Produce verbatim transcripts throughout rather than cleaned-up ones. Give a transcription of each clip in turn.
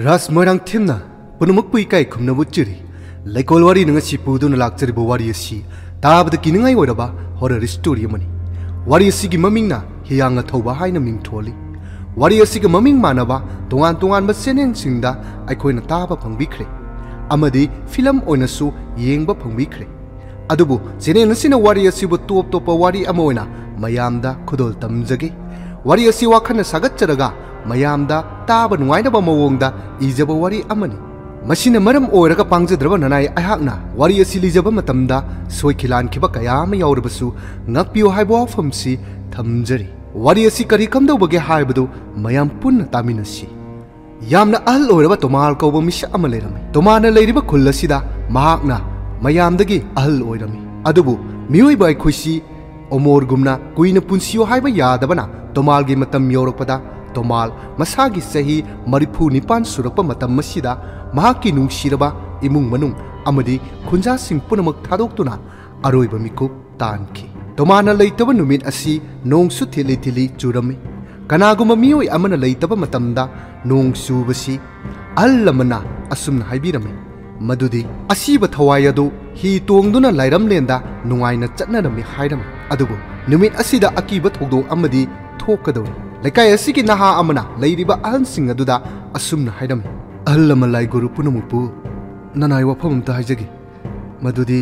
ꯔꯥꯖ ꯃꯣꯏꯔꯥꯡꯊꯦꯝꯅ ꯄꯨꯝꯅꯃꯛꯄꯨ ꯏꯀꯥꯏ ꯈꯨꯝꯅꯕ ꯎꯠꯆꯔꯤ꯫ ꯂꯩꯀꯣꯜ ꯋꯥꯔꯤꯅ ꯉꯁꯤ ꯄꯨꯗꯨꯅ ꯂꯥꯛꯆꯔꯤꯕ ꯋꯥꯔꯤ ꯑꯁꯤ ꯇꯥꯕꯗ ꯀꯤꯅꯤꯡꯉꯥꯏ ꯑꯣꯏꯔꯕ horror story ꯑꯃꯅꯤ꯫ ꯋꯥꯔꯤ ꯑꯁꯤꯒꯤ ꯃꯃꯤꯡꯅ ꯍꯤꯌꯥꯡꯅ ꯊꯧꯕ ꯍꯥꯏꯅ ꯃꯤꯡꯊꯣꯜꯂꯤ꯫ ꯋꯥꯔꯤ ꯑꯁꯤꯒ ꯃꯃꯤꯡ ꯃꯥꯟꯅꯕ ꯇꯣꯉꯥꯟ ꯇꯣꯉꯥꯟꯕ channelꯁꯤꯡꯗ ꯑꯩꯈꯣꯏꯅ ꯇꯥꯕ ꯐꯪꯕꯤꯈ꯭ꯔꯦ ꯑꯃꯗꯤ film ꯑꯣꯏꯅꯁꯨ ꯌꯦꯡꯕ ꯐꯪꯕꯤꯈ꯭ꯔꯦ꯫ ꯑꯗꯨꯕꯨ channel ꯑꯁꯤꯅ ꯋꯥꯔꯤ ꯑꯁꯤꯕꯨ ꯇꯣꯞ ꯇꯣꯞꯄ ꯋꯥꯔꯤ ꯑꯃ ꯑꯣꯏꯅ ꯃꯌꯥꯝꯗ ꯈꯨꯗꯣꯜ ꯇꯝꯖꯒꯦ꯫ ꯋꯥꯔꯤ ꯑꯁꯤ ꯋꯥꯈꯜꯅ ꯁꯥꯒꯠꯆꯔꯒ ꯃꯌꯥꯝꯗ ꯇꯥꯕ ꯅꯨꯡꯉꯥꯏꯅꯕ ꯃꯑꯣꯡꯗ ꯏꯖꯕ ꯋꯥꯔꯤ ꯑꯃꯅꯤ꯫ ꯃꯁꯤꯅ ꯃꯔꯝ ꯑꯣꯏꯔꯒ ꯄꯥꯡꯖꯗ꯭ꯔꯕ ꯅꯅꯥꯏ ꯑꯩꯍꯥꯛꯅ ꯋꯥꯔꯤ ꯑꯁꯤ ꯂꯤꯖꯕ ꯃꯇꯝꯗ ꯁꯣꯏꯈꯤ ꯂꯥꯟꯈꯤꯕ ꯀꯌꯥ ꯑꯃ ꯌꯥꯎꯔꯕꯁꯨ ꯉꯥꯛꯄꯤꯌꯨ ꯍꯥꯏꯕ ꯋꯥꯐꯝꯁꯤ ꯊꯝꯖꯔꯤ꯫ ꯋꯥꯔꯤ ꯑꯁꯤ ꯀꯔꯤ ꯀꯝꯗꯧꯕꯒꯦ ꯍꯥꯏꯕꯗꯨ ꯃꯌꯥꯝ ꯄꯨꯟꯅ ꯇꯥꯃꯤꯟꯅꯁꯤ꯫ ꯌꯥꯝꯅ ꯑꯍꯜ ꯑꯣꯏꯔꯕ ꯇꯣꯃꯥꯜ ꯀꯧꯕ ꯃꯤꯁꯛ ꯑꯃ ꯂꯩꯔꯝꯃꯤ꯫ ꯇꯣꯃꯥꯜꯅ ꯂꯩꯔꯤꯕ ꯈꯨꯜ ꯑꯁꯤꯗ ꯃꯍꯥꯛꯅ ꯃꯌꯥꯝꯗꯒꯤ ꯑꯍꯜ ꯑꯣꯏꯔꯝꯃꯤ꯫ ꯑꯗꯨꯕꯨ ꯃꯤꯑꯣꯏꯕ ꯑꯩꯈꯣꯏꯁꯤ ꯑꯣꯃꯣꯔꯒꯨꯝꯅ ꯀꯨꯏꯅ ꯄꯨꯟꯁꯤꯌꯨ ꯍꯥꯏꯕ ꯌꯥꯗꯕꯅ ꯇꯣꯃꯥꯜꯒꯤ ꯃꯇꯝ ꯌꯧꯔꯛꯄꯗ ꯇꯣꯃꯥꯜ ꯃꯁꯥꯒꯤ ꯆꯍꯤ ꯃꯔꯤꯐꯨ ꯅꯤꯄꯥꯟ ꯁꯨꯔꯛꯄ ꯃꯇꯝ ꯑꯁꯤꯗ ꯃꯍꯥꯛꯀꯤ ꯅꯨꯡꯁꯤꯔꯕ ꯏꯃꯨꯡ ꯃꯅꯨꯡ ꯑꯃꯗꯤ ꯈꯨꯟꯖꯥꯁꯤꯡ ꯄꯨꯝꯅꯃꯛ ꯊꯥꯗꯣꯛꯇꯨꯅ ꯑꯔꯣꯏꯕ ꯃꯤꯀꯨꯞ ꯇꯥꯟꯈꯤ꯫ ꯇꯣꯃꯥꯜꯅ ꯂꯩꯇꯕ ꯅꯨꯃꯤꯠ ꯑꯁꯤ ꯅꯣꯡꯁꯨ ꯊꯤꯠꯂꯤ ꯊꯤꯠꯂꯤ ꯆꯨꯔꯝꯃꯤ꯫ ꯀꯅꯥꯒꯨꯝꯕ ꯃꯤꯑꯣꯏ ꯑꯃꯅ ꯂꯩꯇꯕ ꯃꯇꯝꯗ ꯅꯣꯡ ꯆꯨꯕꯁꯤ ꯑꯍꯜ ꯑꯃꯅ ꯑꯁꯨꯝꯅ ꯍꯥꯏꯕꯤꯔꯝꯃꯤ, ꯃꯗꯨꯗꯤ ꯑꯁꯤꯕ ꯊꯋꯥꯏ ꯑꯗꯨ ꯍꯤ ꯇꯣꯡꯗꯨꯅ ꯂꯥꯏꯔꯝꯂꯦꯟꯗ ꯅꯨꯡꯉꯥꯏꯅ ꯆꯠꯅꯔꯝꯃꯤ ꯍꯥꯏꯔꯝꯃꯤ꯫ ꯑꯗꯨꯕꯨ ꯅꯨꯃꯤꯠ ꯑꯁꯤꯗ ꯑꯀꯤꯕ ꯊꯧꯗꯣꯛ ꯑꯃꯗꯤ ꯊꯣꯛꯀꯗꯧꯔꯤ꯫ ꯂꯩꯀꯥꯏ ꯑꯁꯤꯒꯤ ꯅꯍꯥ ꯑꯃꯅ ꯂꯩꯔꯤꯕ ꯑꯍꯜꯁꯤꯡ ꯑꯗꯨꯗ ꯑꯁꯨꯝꯅ ꯍꯥꯏꯔꯝꯃꯤ, "ꯑꯍꯜ ꯂꯃꯟ ꯂꯥꯏ ꯒꯨꯔꯨ ꯄꯨꯝꯅꯃꯛꯄꯨ ꯅꯅꯥꯏ ꯋꯥꯐꯝ ꯑꯝꯇ ꯍꯥꯏꯖꯒꯦ꯫ ꯃꯗꯨꯗꯤ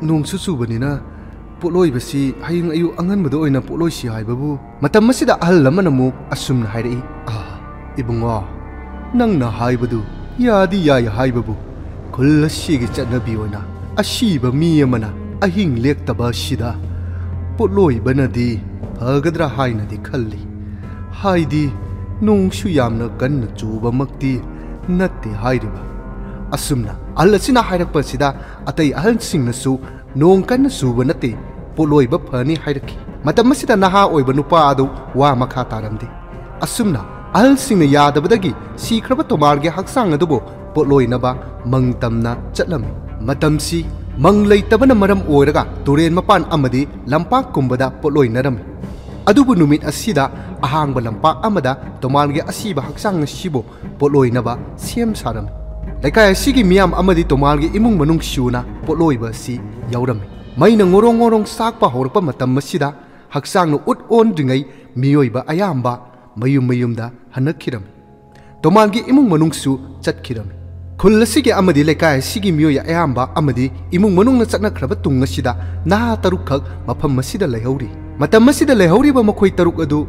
ꯅꯣꯡꯁꯨ ꯆꯨꯕꯅꯤꯅ ꯄꯣꯠꯂꯣꯏꯕꯁꯤ ꯍꯌꯦꯡ ꯑꯌꯨꯛ ꯑꯉꯟꯕꯗ ꯑꯣꯏꯅ ꯄꯣꯠꯂꯣꯏꯁꯤ ꯍꯥꯏꯕꯕꯨ?" ꯃꯇꯝ ꯑꯁꯤꯗ ꯑꯍꯜ ꯑꯃꯅ ꯑꯃꯨꯛ ꯑꯁꯨꯝꯅ ꯍꯥꯏꯔꯛꯏ, "ꯑꯥ, ꯏꯕꯨꯡꯉꯣ, ꯅꯪꯅ ꯍꯥꯏꯕꯗꯨ ꯌꯥꯗꯤ ꯌꯥꯏ ꯍꯥꯏꯕꯕꯨ ꯈꯨꯜ ꯑꯁꯤꯒꯤ ꯆꯠꯅꯕꯤ ꯑꯣꯏꯅ ꯑꯁꯤꯕ ꯃꯤ ꯑꯃꯅ ꯑꯍꯤꯡ ꯂꯦꯛꯇꯕ ꯑꯁꯤꯗ ꯄꯣꯠꯂꯣꯏꯕꯅꯗꯤ ꯐꯒꯗ꯭ꯔꯥ ꯍꯥꯏꯅꯗꯤ ꯈꯜꯂꯤ꯫ ꯍꯥꯏꯗꯤ ꯅꯣꯡꯁꯨ ꯌꯥꯝꯅ ꯀꯟꯅ ꯆꯨꯕꯃꯛꯇꯤ ꯅꯠꯇꯦ ꯍꯥꯏꯔꯤꯕ?" ꯑꯁꯨꯝꯅ ꯑꯍꯜ ꯑꯁꯤꯅ ꯍꯥꯏꯔꯛꯄ ꯑꯁꯤꯗ ꯑꯇꯩ ꯑꯍꯜꯁꯤꯡꯅꯁꯨ "ꯅꯣꯡ ꯀꯟꯅ ꯆꯨꯕ ꯅꯠꯇꯦ, ꯄꯣꯠꯂꯣꯏꯕ ꯐꯅꯤ" ꯍꯥꯏꯔꯛꯈꯤ꯫ ꯃꯇꯝ ꯑꯁꯤꯗ ꯅꯍꯥ ꯑꯣꯏꯕ ꯅꯨꯄꯥ ꯑꯗꯨ ꯋꯥ ꯃꯈꯥ ꯇꯥꯔꯝꯗꯦ꯫ ꯑꯁꯨꯝꯅ ꯑꯍꯜꯁꯤꯡꯅ ꯌꯥꯗꯕꯗꯒꯤ ꯁꯤꯈ꯭ꯔꯕ ꯇꯣꯃꯥꯔꯒꯤ ꯍꯛꯆꯥꯡ ꯑꯗꯨꯕꯨ ꯄꯣꯠꯂꯣꯏꯅꯕ ꯃꯪ ꯇꯝꯅ ꯆꯠꯂꯝꯃꯤ꯫ ꯃꯇꯝꯁꯤ ꯃꯪ ꯂꯩꯇꯕꯅ ꯃꯔꯝ ꯑꯣꯏꯔꯒ ꯇꯨꯔꯦꯟ ꯃꯄꯥꯟ ꯑꯃꯗꯤ ꯂꯝꯄꯥꯛꯀꯨꯝꯕꯗ ꯄꯣꯠꯂꯣꯏꯅꯔꯝꯃꯤ꯫ ꯑꯗꯨꯕꯨ ꯅꯨꯃꯤꯠ ꯑꯁꯤꯗ ꯑꯍꯥꯡꯕ ꯂꯝꯄꯥꯛ ꯑꯃꯗ ꯇꯣꯃꯥꯜꯒꯤ ꯑꯁꯤꯕ ꯍꯛꯆꯥꯡ ꯑꯁꯤꯕꯨ ꯄꯣꯠꯂꯣꯏꯅꯕ ꯁꯦꯝ ꯁꯥꯔꯝꯃꯤ꯫ ꯂꯩꯀꯥꯏ ꯑꯁꯤꯒꯤ ꯃꯤꯌꯥꯝ ꯑꯃꯗꯤ ꯇꯣꯃꯥꯜꯒꯤ ꯏꯃꯨꯡ ꯃꯅꯨꯡ ꯁꯨꯅ ꯄꯣꯠꯂꯣꯏꯕ ꯑꯁꯤ ꯌꯥꯎꯔꯝꯃꯤ꯫ ꯃꯩꯅ ꯉꯣꯔꯣꯡ ꯉꯣꯔꯣꯡ ꯆꯥꯛꯄ ꯍꯧꯔꯛꯄ ꯃꯇꯝ ꯑꯁꯤꯗ ꯍꯛꯆꯥꯡꯅ ꯎꯠ ꯑꯣꯟꯗ꯭ꯔꯤꯉꯩ ꯃꯤꯑꯣꯏꯕ ꯑꯌꯥꯝꯕ ꯃꯌꯨꯝ ꯃꯌꯨꯝꯗ ꯍꯟꯅꯈꯤꯔꯝꯃꯤ꯫ ꯇꯣꯃꯥꯟꯒꯤ ꯏꯃꯨꯡ ꯃꯅꯨꯡꯁꯨ ꯆꯠꯈꯤꯔꯝꯃꯤ꯫ ꯈꯨꯜ ꯑꯁꯤꯒꯤ ꯑꯃꯗꯤ ꯂꯩꯀꯥꯏ ꯑꯁꯤꯒꯤ ꯃꯤꯑꯣꯏ ꯑꯌꯥꯝꯕ ꯑꯃꯗꯤ ꯏꯃꯨꯡ ꯃꯅꯨꯡꯅ ꯆꯠꯅꯈ꯭ꯔꯕ ꯇꯨꯡ ꯑꯁꯤꯗ ꯅꯍꯥ ꯇꯔꯨꯛꯈꯛ ꯃꯐꯝ ꯑꯁꯤꯗ ꯂꯩꯍꯧꯔꯤ꯫ ꯃꯇꯝ ꯑꯁꯤꯗ ꯂꯩꯍꯧꯔꯤꯕ ꯃꯈꯣꯏ ꯇꯔꯨꯛ ꯑꯗꯨ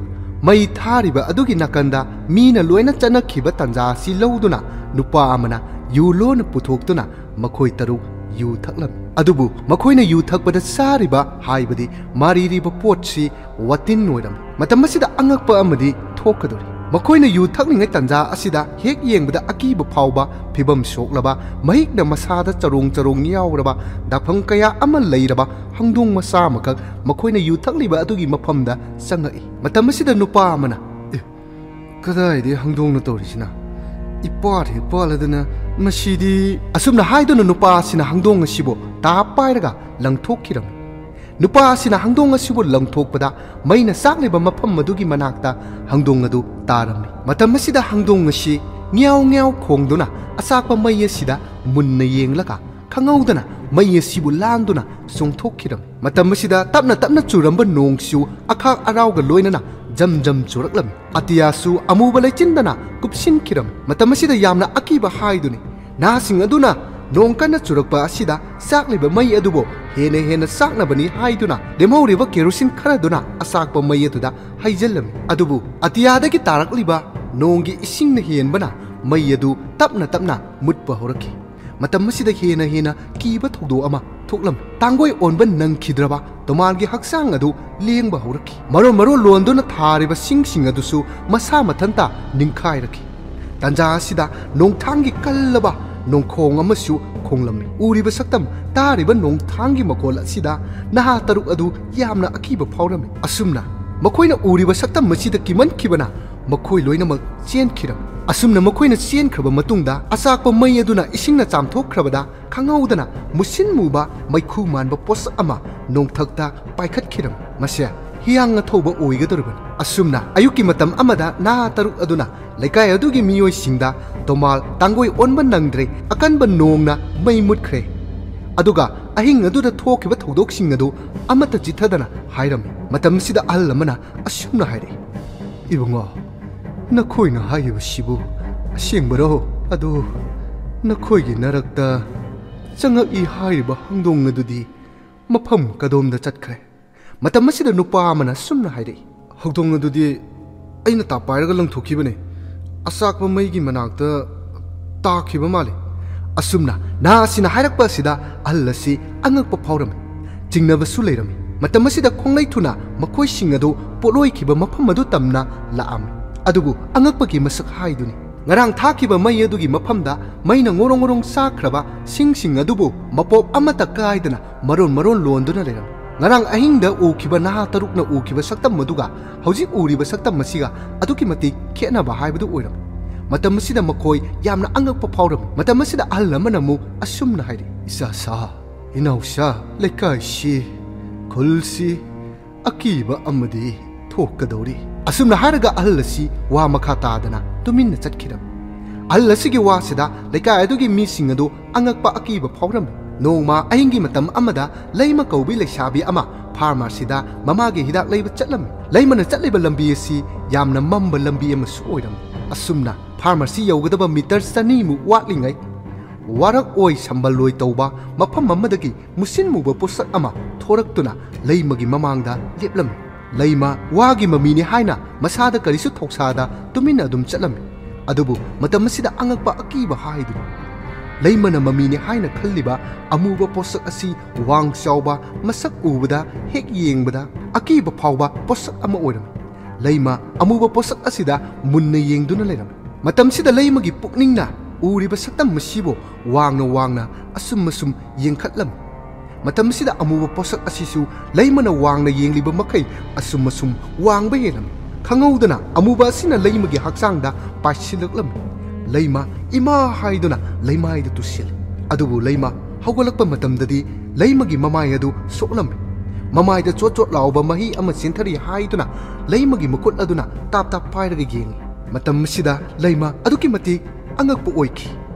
ꯃꯩ ꯊꯥꯔꯤꯕ ꯑꯗꯨꯒꯤ ꯅꯥꯀꯟꯗ ꯃꯤꯅ ꯂꯣꯏꯅ ꯆꯠꯅꯈꯤꯕ ꯇꯥꯟꯖꯥ ꯑꯁꯤ ꯂꯧꯗꯨꯅ ꯅꯨꯄꯥ ꯑꯃꯅ ꯌꯨ ꯂꯣꯟꯅ ꯄꯨꯊꯣꯛꯇꯨꯅ ꯃꯈꯣꯏ ꯇꯔꯨꯛ ꯌꯨ ꯊꯛꯂꯝꯃꯤ꯫ ꯑꯗꯨꯕꯨ ꯃꯈꯣꯏꯅ ꯌꯨ ꯊꯛꯄꯗ ꯆꯥꯔꯤꯕ ꯍꯥꯏꯕꯗꯤ ꯃꯥꯔꯤꯔꯤꯕ ꯄꯣꯠꯁꯤ ꯋꯥꯇꯤꯟ ꯑꯣꯏꯔꯝꯃꯤ꯫ ꯃꯇꯝ ꯑꯁꯤꯗ ꯑꯉꯛꯄ ꯑꯃꯗꯤ ꯊꯣꯛꯀꯗꯧꯔꯤ꯫ ꯃꯈꯣꯏꯅ ꯌꯨ ꯊꯛꯂꯤꯉꯩ ꯇꯥꯟꯖꯥ ꯑꯁꯤꯗ ꯍꯦꯛ ꯌꯦꯡꯕꯗ ꯑꯀꯤꯕ ꯐꯥꯎꯕ ꯐꯤꯕꯝ ꯁꯣꯛꯂꯕ, ꯃꯍꯤꯛꯅ ꯃꯁꯥꯗ ꯆꯔꯣꯡ ꯆꯔꯣꯡ ꯌꯥꯎꯔꯕ, ꯗꯥꯐꯝ ꯀꯌꯥ ꯑꯃ ꯂꯩꯔꯕ ꯍꯪꯗꯣꯡ ꯃꯆꯥ ꯑꯃꯈꯛ ꯃꯈꯣꯏꯅ ꯌꯨ ꯊꯛꯂꯤꯕ ꯑꯗꯨꯒꯤ ꯃꯐꯝꯗ ꯆꯪꯉꯛꯏ꯫ ꯃꯇꯝ ꯑꯁꯤꯗ ꯅꯨꯄꯥ ꯑꯃꯅ, "ꯑꯦ, ꯀꯗꯥꯏꯗꯒꯤ ꯍꯪꯗꯣꯡꯅ ꯇꯧꯔꯤꯁꯤꯅ? ꯏꯄꯥꯠ ꯍꯦꯛ ꯄꯥꯠꯂꯗꯅ ꯃꯁꯤꯗꯤ!" ꯑꯁꯨꯝꯅ ꯍꯥꯏꯗꯨꯅ ꯅꯨꯄꯥ ꯑꯁꯤꯅ ꯍꯪꯗꯣꯡ ꯑꯁꯤꯕꯨ ꯇꯥꯞ ꯄꯥꯏꯔꯒ ꯂꯪꯊꯣꯛꯈꯤꯔꯝꯃꯤ꯫ ꯅꯨꯄꯥ ꯑꯁꯤꯅ ꯍꯪꯗꯣꯡ ꯑꯁꯤꯕꯨ ꯂꯪꯊꯣꯛꯄꯗ ꯃꯩꯅ ꯆꯥꯛꯂꯤꯕ ꯃꯐꯝ ꯑꯗꯨꯒꯤ ꯃꯅꯥꯛꯇ ꯍꯪꯗꯣꯡ ꯑꯗꯨ ꯇꯥꯔꯝꯃꯤ꯫ ꯃꯇꯝ ꯑꯁꯤꯗ ꯍꯪꯗꯣꯡ ꯑꯁꯤ ꯉ꯭ꯌꯥꯎ ꯉ꯭ꯌꯥꯎ ꯈꯣꯡꯗꯨꯅ ꯑꯆꯥꯛꯄ ꯃꯩ ꯑꯁꯤꯗ ꯃꯨꯟꯅ ꯌꯦꯡꯂꯒ ꯈꯪꯍꯧꯗꯅ ꯃꯩ ꯑꯁꯤꯕꯨ ꯂꯥꯟꯗꯨꯅ ꯆꯣꯡꯊꯣꯛꯈꯤꯔꯝꯃꯤ꯫ ꯃꯇꯝ ꯑꯁꯤꯗ ꯇꯞꯅ ꯇꯞꯅ ꯆꯨꯔꯝꯕ ꯅꯣꯡꯁꯨ ꯑꯈꯥꯛ ꯑꯔꯥꯎꯒ ꯂꯣꯏꯅꯅ ꯖꯝ ꯖꯝ ꯆꯨꯔꯛꯂꯝꯃꯤ꯫ ꯑꯇꯤꯌꯥꯁꯨ ꯑꯃꯨꯕ ꯂꯩꯆꯤꯟꯗꯅ ꯀꯨꯞꯁꯤꯟꯈꯤꯔꯝꯃꯤ꯫ ꯃꯇꯝ ꯑꯁꯤꯗ ꯌꯥꯝꯅ ꯑꯀꯤꯕ ꯍꯥꯏꯗꯨꯅꯤ꯫ ꯅꯍꯥꯁꯤꯡ ꯑꯗꯨꯅ ꯅꯣꯡ ꯀꯟꯅ ꯆꯨꯔꯛꯄ ꯑꯁꯤꯗ ꯆꯥꯛꯂꯤꯕ ꯃꯩ ꯑꯗꯨꯕꯨ ꯍꯦꯟꯅ ꯍꯦꯟꯅ ꯆꯥꯛꯅꯕꯅꯤ ꯍꯥꯏꯗꯨꯅ ꯂꯦꯝꯍꯧꯔꯤꯕ ꯀꯦꯔꯣꯁꯤꯟ ꯈꯔꯗꯨꯅ ꯑꯆꯥꯛꯄ ꯃꯩ ꯑꯗꯨꯗ ꯍꯩꯖꯤꯜꯂꯝꯃꯤ꯫ ꯑꯗꯨꯕꯨ ꯑꯇꯤꯌꯥꯗꯒꯤ ꯇꯥꯔꯛꯂꯤꯕ ꯅꯣꯡꯒꯤ ꯏꯁꯤꯡꯅ ꯍꯦꯟꯕꯅ ꯃꯩ ꯑꯗꯨ ꯇꯞꯅ ꯇꯞꯅ ꯃꯨꯠꯄ ꯍꯧꯔꯛꯈꯤ꯫ ꯃꯇꯝ ꯑꯁꯤꯗ ꯍꯦꯟꯅ ꯍꯦꯟꯅ ꯀꯤꯕ ꯊꯧꯗꯣꯛ ꯑꯃ ꯊꯣꯛꯂꯝꯃꯤ꯫ ꯇꯥꯡꯒꯣꯏ ꯑꯣꯟꯕ ꯅꯪꯈꯤꯗ꯭ꯔꯕ ꯇꯣꯃꯥꯟꯒꯤ ꯍꯛꯆꯥꯡ ꯑꯗꯨ ꯂꯦꯡꯕ ꯍꯧꯔꯛꯈꯤ꯫ ꯃꯔꯣ ꯃꯔꯣ ꯂꯣꯟꯗꯨꯅ ꯊꯥꯔꯤꯕ ꯁꯤꯡꯁꯤꯡ ꯑꯗꯨꯁꯨ ꯃꯁꯥ ꯃꯊꯟꯇ ꯅꯤꯡꯈꯥꯏꯔꯛꯈꯤ꯫ ꯇꯥꯟꯖꯥ ꯑꯁꯤꯗ ꯅꯣꯡꯊꯥꯡꯒꯤ ꯀꯜꯂꯕ ꯅꯣꯡꯈꯣꯡ ꯑꯃꯁꯨ ꯈꯣꯡꯂꯝꯃꯤ꯫ ꯎꯔꯤꯕ ꯁꯛꯇꯝ, ꯇꯥꯔꯤꯕ ꯅꯣꯡꯊꯥꯡꯒꯤ ꯃꯈꯣꯜ ꯑꯁꯤꯗ ꯅꯍꯥ ꯇꯔꯨꯛ ꯑꯗꯨ ꯌꯥꯝꯅ ꯑꯀꯤꯕ ꯐꯥꯎꯔꯝꯃꯤ꯫ ꯑꯁꯨꯝꯅ ꯃꯈꯣꯏꯅ ꯎꯔꯤꯕ ꯁꯛꯇꯝ ꯑꯁꯤꯗ ꯀꯤꯃꯟꯈꯤꯕꯅ ꯃꯈꯣꯏ ꯂꯣꯏꯅꯃꯛ ꯆꯦꯟꯈꯤꯔꯝꯃꯤ꯫ ꯑꯁꯨꯝꯅ ꯃꯈꯣꯏꯅ ꯆꯦꯟꯈ꯭ꯔꯕ ꯃꯇꯨꯡꯗ ꯑꯆꯥꯛꯄ ꯃꯩ ꯑꯗꯨꯅ ꯏꯁꯤꯡꯅ ꯆꯥꯝꯊꯣꯛꯈ꯭ꯔꯕꯗ ꯈꯪꯍꯧꯗꯅ ꯃꯨꯁꯤꯟ ꯃꯨꯕ ꯃꯩꯈꯨ ꯃꯥꯟꯕ ꯄꯣꯠꯁꯛ ꯑꯃ ꯅꯣꯡꯊꯛꯇ ꯄꯥꯏꯈꯠꯈꯤꯔꯝꯃꯤ꯫ ꯃꯁꯦ ꯍꯤꯌꯥꯡꯅ ꯊꯧꯕ ꯑꯣꯏꯒꯗꯧꯔꯤꯕꯅꯤ꯫ ꯑꯁꯨꯝꯅ ꯑꯌꯨꯛꯀꯤ ꯃꯇꯝ ꯑꯃꯗ ꯅꯍꯥ ꯇꯔꯨꯛ ꯑꯗꯨꯅ ꯂꯩꯀꯥꯏ ꯑꯗꯨꯒꯤ ꯃꯤꯑꯣꯏꯁꯤꯡꯗ ꯇꯣꯃꯥꯜ ꯇꯥꯡꯒꯣꯏ ꯑꯣꯟꯕ ꯅꯪꯗ꯭ꯔꯦ, ꯑꯀꯟꯕ ꯅꯣꯡꯅ ꯃꯩ ꯃꯨꯠꯈ꯭ꯔꯦ꯫ ꯑꯗꯨꯒ ꯑꯍꯤꯡ ꯑꯗꯨꯗ ꯊꯣꯛꯈꯤꯕ ꯊꯧꯗꯣꯛꯁꯤꯡ ꯑꯗꯨ ꯑꯃꯠꯇ ꯆꯤꯠꯊꯗꯅ ꯍꯥꯏꯔꯝꯃꯤ꯫ ꯃꯇꯝꯁꯤꯗ ꯑꯍꯜ ꯑꯃꯅ ꯑꯁꯨꯝꯅ ꯍꯥꯏꯔꯛꯏ, "ꯏꯕꯨꯡꯉꯣ, ꯅꯈꯣꯏꯅ ꯍꯥꯏꯔꯤꯕꯁꯤꯕꯨ ꯑꯁꯦꯡꯕꯔꯣ? ꯑꯗꯨ ꯅꯈꯣꯏꯒꯤ ꯅꯔꯛꯇ ꯆꯪꯉꯛꯏ ꯍꯥꯏꯔꯤꯕ ꯍꯧꯗꯣꯡ ꯑꯗꯨꯗꯤ ꯃꯐꯝ ꯀꯗꯣꯝꯗ ꯆꯠꯈ꯭ꯔꯦ?" ꯃꯇꯝ ꯑꯁꯤꯗ ꯅꯨꯄꯥ ꯑꯃꯅ ꯑꯁꯨꯝꯅ ꯍꯥꯏꯔꯛꯏ, "ꯍꯧꯗꯣꯡ ꯑꯗꯨꯗꯤ ꯑꯩꯅ ꯇꯥꯞ ꯄꯥꯏꯔꯒ ꯂꯪꯊꯣꯛꯈꯤꯕꯅꯦ꯫ ꯑꯆꯥꯛꯄ ꯃꯩꯒꯤ ꯃꯅꯥꯛꯇ ꯇꯥꯈꯤꯕ ꯃꯥꯜꯂꯤ꯫" ꯑꯁꯨꯝꯅ ꯅꯍꯥ ꯑꯁꯤꯅ ꯍꯥꯏꯔꯛꯄ ꯑꯁꯤꯗ ꯑꯍꯜ ꯑꯁꯤ ꯑꯉꯛꯄ ꯐꯥꯎꯔꯝꯃꯤ꯫ ꯆꯤꯡꯅꯕꯁꯨ ꯂꯩꯔꯝꯃꯤ꯫ ꯃꯇꯝ ꯑꯁꯤꯗ ꯈꯣꯡꯂꯩ ꯊꯨꯅ ꯃꯈꯣꯏꯁꯤꯡ ꯑꯗꯨ ꯄꯣꯠꯂꯣꯏꯈꯤꯕ ꯃꯐꯝ ꯑꯗꯨ ꯇꯝꯅ ꯂꯥꯛꯑꯝꯃꯤ꯫ ꯑꯗꯨꯕꯨ ꯑꯉꯛꯄꯒꯤ ꯃꯁꯛ ꯍꯥꯏꯗꯨꯅꯤ꯫ ꯉꯔꯥꯡ ꯊꯥꯈꯤꯕ ꯃꯩ ꯑꯗꯨꯒꯤ ꯃꯐꯝꯗ ꯃꯩꯅ ꯉꯣꯔꯣꯡ ꯉꯣꯔꯣꯡ ꯆꯥꯈ꯭ꯔꯕ ꯁꯤꯡꯁꯤꯡ ꯑꯗꯨꯕꯨ ꯃꯄꯣꯞ ꯑꯃꯠꯇ ꯀꯥꯏꯗꯅ ꯃꯔꯣꯟ ꯃꯔꯣꯟ ꯂꯣꯟꯗꯨꯅ ꯂꯩꯔꯝꯃꯤ꯫ ꯉꯔꯥꯡ ꯑꯍꯤꯡꯗ ꯎꯈꯤꯕ ꯅꯍꯥ ꯇꯔꯨꯛꯅ ꯎꯈꯤꯕ ꯁꯛꯇꯝ ꯑꯗꯨꯒ ꯍꯧꯖꯤꯛ ꯎꯔꯤꯕ ꯁꯛꯇꯝ ꯑꯁꯤꯒ ꯑꯗꯨꯛꯀꯤ ꯃꯇꯤꯛ ꯈꯦꯠꯅꯕ ꯍꯥꯏꯕꯗꯨ ꯑꯣꯏꯔꯝꯃꯤ꯫ ꯃꯇꯝ ꯑꯁꯤꯗ ꯃꯈꯣꯏ ꯌꯥꯝꯅ ꯑꯉꯛꯄ ꯐꯥꯎꯔꯝꯃꯤ꯫ ꯃꯇꯝ ꯑꯁꯤꯗ ꯑꯍꯜ ꯑꯃꯅ ꯑꯃꯨꯛ ꯑꯁꯨꯝꯅ ꯍꯥꯏꯔꯛꯏ, "ꯏꯆꯥꯁꯥ, ꯏꯅꯥꯎꯁꯥ, ꯂꯩꯀꯥꯏꯁꯤ, ꯈꯨꯜꯁꯤ ꯑꯀꯤꯕ ꯑꯃꯗꯤ ꯊꯣꯛꯀꯗꯧꯔꯤ꯫" ꯑꯁꯨꯝꯅ ꯍꯥꯏꯔꯒ ꯑꯍꯜ ꯑꯁꯤ ꯋꯥ ꯃꯈꯥ ꯇꯥꯗꯅ ꯇꯨꯃꯤꯟꯅ ꯆꯠꯈꯤꯔꯝꯃꯤ꯫ ꯑꯍꯜ ꯑꯁꯤꯒꯤ ꯋꯥꯁꯤꯗ ꯂꯩꯀꯥꯏ ꯑꯗꯨꯒꯤ ꯃꯤꯁꯤꯡ ꯑꯗꯨ ꯑꯉꯛꯄ ꯑꯀꯤꯕ ꯐꯥꯎꯔꯝꯃꯤ꯫ ꯅꯣꯡꯃ ꯑꯍꯤꯡꯒꯤ ꯃꯇꯝ ꯑꯃꯗ ꯂꯩꯃ ꯀꯧꯕꯤ ꯂꯩꯁꯥꯕꯤ ꯑꯃ ꯐꯥꯔꯃꯥꯁꯤꯗ ꯃꯃꯥꯒꯤ ꯍꯤꯗꯥꯛ ꯂꯩꯕ ꯆꯠꯂꯝꯃꯤ꯫ ꯂꯩꯃꯅ ꯆꯠꯂꯤꯕ ꯂꯝꯕꯤ ꯑꯁꯤ ꯌꯥꯝꯅ ꯃꯝꯕ ꯂꯝꯕꯤ ꯑꯃꯁꯨ ꯑꯣꯏꯔꯝꯃꯤ꯫ ꯑꯁꯨꯝꯅ ꯐꯥꯔꯃꯥꯁꯤ ꯌꯧꯒꯗꯕ ꯃꯤꯇꯔ ꯆꯅꯤꯃꯨꯛ ꯋꯥꯠꯂꯤꯉꯩ ꯋꯥꯔꯛ ꯑꯣꯏ ꯁꯝꯕꯜ ꯂꯣꯏ ꯇꯧꯕ ꯃꯐꯝ ꯑꯃꯗꯒꯤ ꯃꯨꯁꯤꯟ ꯃꯨꯕ ꯄꯣꯠꯁꯛ ꯑꯃ ꯊꯣꯔꯛꯇꯨꯅ ꯂꯩꯃꯒꯤ ꯃꯃꯥꯡꯗ ꯂꯦꯞꯂꯝꯃꯤ꯫ ꯂꯩꯃ ꯋꯥꯒꯤ ꯃꯃꯤꯅꯤ ꯍꯥꯏꯅ ꯃꯁꯥꯗ ꯀꯔꯤꯁꯨ ꯊꯧꯁꯥꯗ ꯇꯨꯃꯤꯟꯅ ꯑꯗꯨꯝ ꯆꯠꯂꯝꯃꯤ꯫ ꯑꯗꯨꯕꯨ ꯃꯇꯝ ꯑꯁꯤꯗ ꯑꯉꯛꯄ ꯑꯀꯤꯕ ꯍꯥꯏꯗꯨꯅꯤ꯫ ꯂꯩꯃꯅ ꯃꯃꯤꯅꯤ ꯍꯥꯏꯅ ꯈꯜꯂꯤꯕ ꯑꯃꯨꯕ ꯄꯣꯠꯁꯛ ꯑꯁꯤ ꯋꯥꯡ ꯆꯥꯎꯕ, ꯃꯁꯛ ꯎꯕꯗ ꯍꯦꯛ ꯌꯦꯡꯕꯗ ꯑꯀꯤꯕ ꯐꯥꯎꯕ ꯄꯣꯠꯁꯛ ꯑꯃ ꯑꯣꯏꯔꯝꯃꯤ꯫ ꯂꯩꯃ ꯑꯃꯨꯕ ꯄꯣꯠꯁꯛ ꯑꯁꯤꯗ ꯃꯨꯟꯅ ꯌꯦꯡꯗꯨꯅ ꯂꯩꯔꯝꯃꯤ꯫ ꯃꯇꯝꯁꯤꯗ ꯂꯩꯃꯒꯤ ꯄꯨꯛꯅꯤꯡꯅ ꯎꯔꯤꯕ ꯁꯛꯇꯝ ꯑꯁꯤꯕꯨ ꯋꯥꯡꯅ ꯋꯥꯡꯅ ꯑꯁꯨꯝ ꯑꯁꯨꯝ ꯌꯦꯡꯈꯠꯂꯝꯃꯤ꯫ ꯃꯇꯝꯁꯤꯗ ꯑꯃꯨꯕ ꯄꯣꯠꯁꯛ ꯑꯁꯤꯁꯨ ꯂꯩꯃꯅ ꯋꯥꯡꯅ ꯌꯦꯡꯂꯤꯕ ꯃꯈꯩ ꯑꯁꯨꯝ ꯑꯁꯨꯝ ꯋꯥꯡꯕ ꯍꯦꯜꯂꯝꯃꯤ꯫ ꯈꯪꯍꯧꯗꯅ ꯑꯃꯨꯕ ꯑꯁꯤꯅ ꯂꯩꯃꯒꯤ ꯍꯛꯆꯥꯡꯗ ꯄꯥꯏꯁꯤꯜꯂꯛꯂꯝꯃꯤ꯫ ꯂꯩꯃ "ꯏꯃꯥ" ꯍꯥꯏꯗꯨꯅ ꯂꯩꯃꯥꯏꯗ ꯇꯨꯁꯤꯜꯂꯤ꯫ ꯑꯗꯨꯕꯨ ꯂꯩꯃ ꯍꯧꯒꯠꯂꯛꯄ ꯃꯇꯝꯗꯗꯤ ꯂꯩꯃꯒꯤ ꯃꯃꯥꯏ ꯑꯗꯨ ꯁꯣꯛꯂꯝꯃꯤ꯫ ꯃꯃꯥꯏꯗ ꯆꯣꯠ ꯆꯣꯠ ꯂꯥꯎꯕ ꯃꯍꯤ ꯑꯃ ꯆꯦꯟꯊꯔꯤ ꯍꯥꯏꯗꯨꯅ ꯂꯩꯃꯒꯤ ꯃꯈꯨꯠ ꯑꯗꯨꯅ ꯇꯥꯞ ꯇꯥꯞ ꯄꯥꯏꯔꯒ ꯌꯦꯡꯏ꯫ ꯃꯇꯝ ꯑꯁꯤꯗ ꯂꯩꯃ ꯑꯗꯨꯛꯀꯤ ꯃꯇꯤꯛ ꯑꯉꯛꯄ ꯑꯣꯏꯈꯤ꯫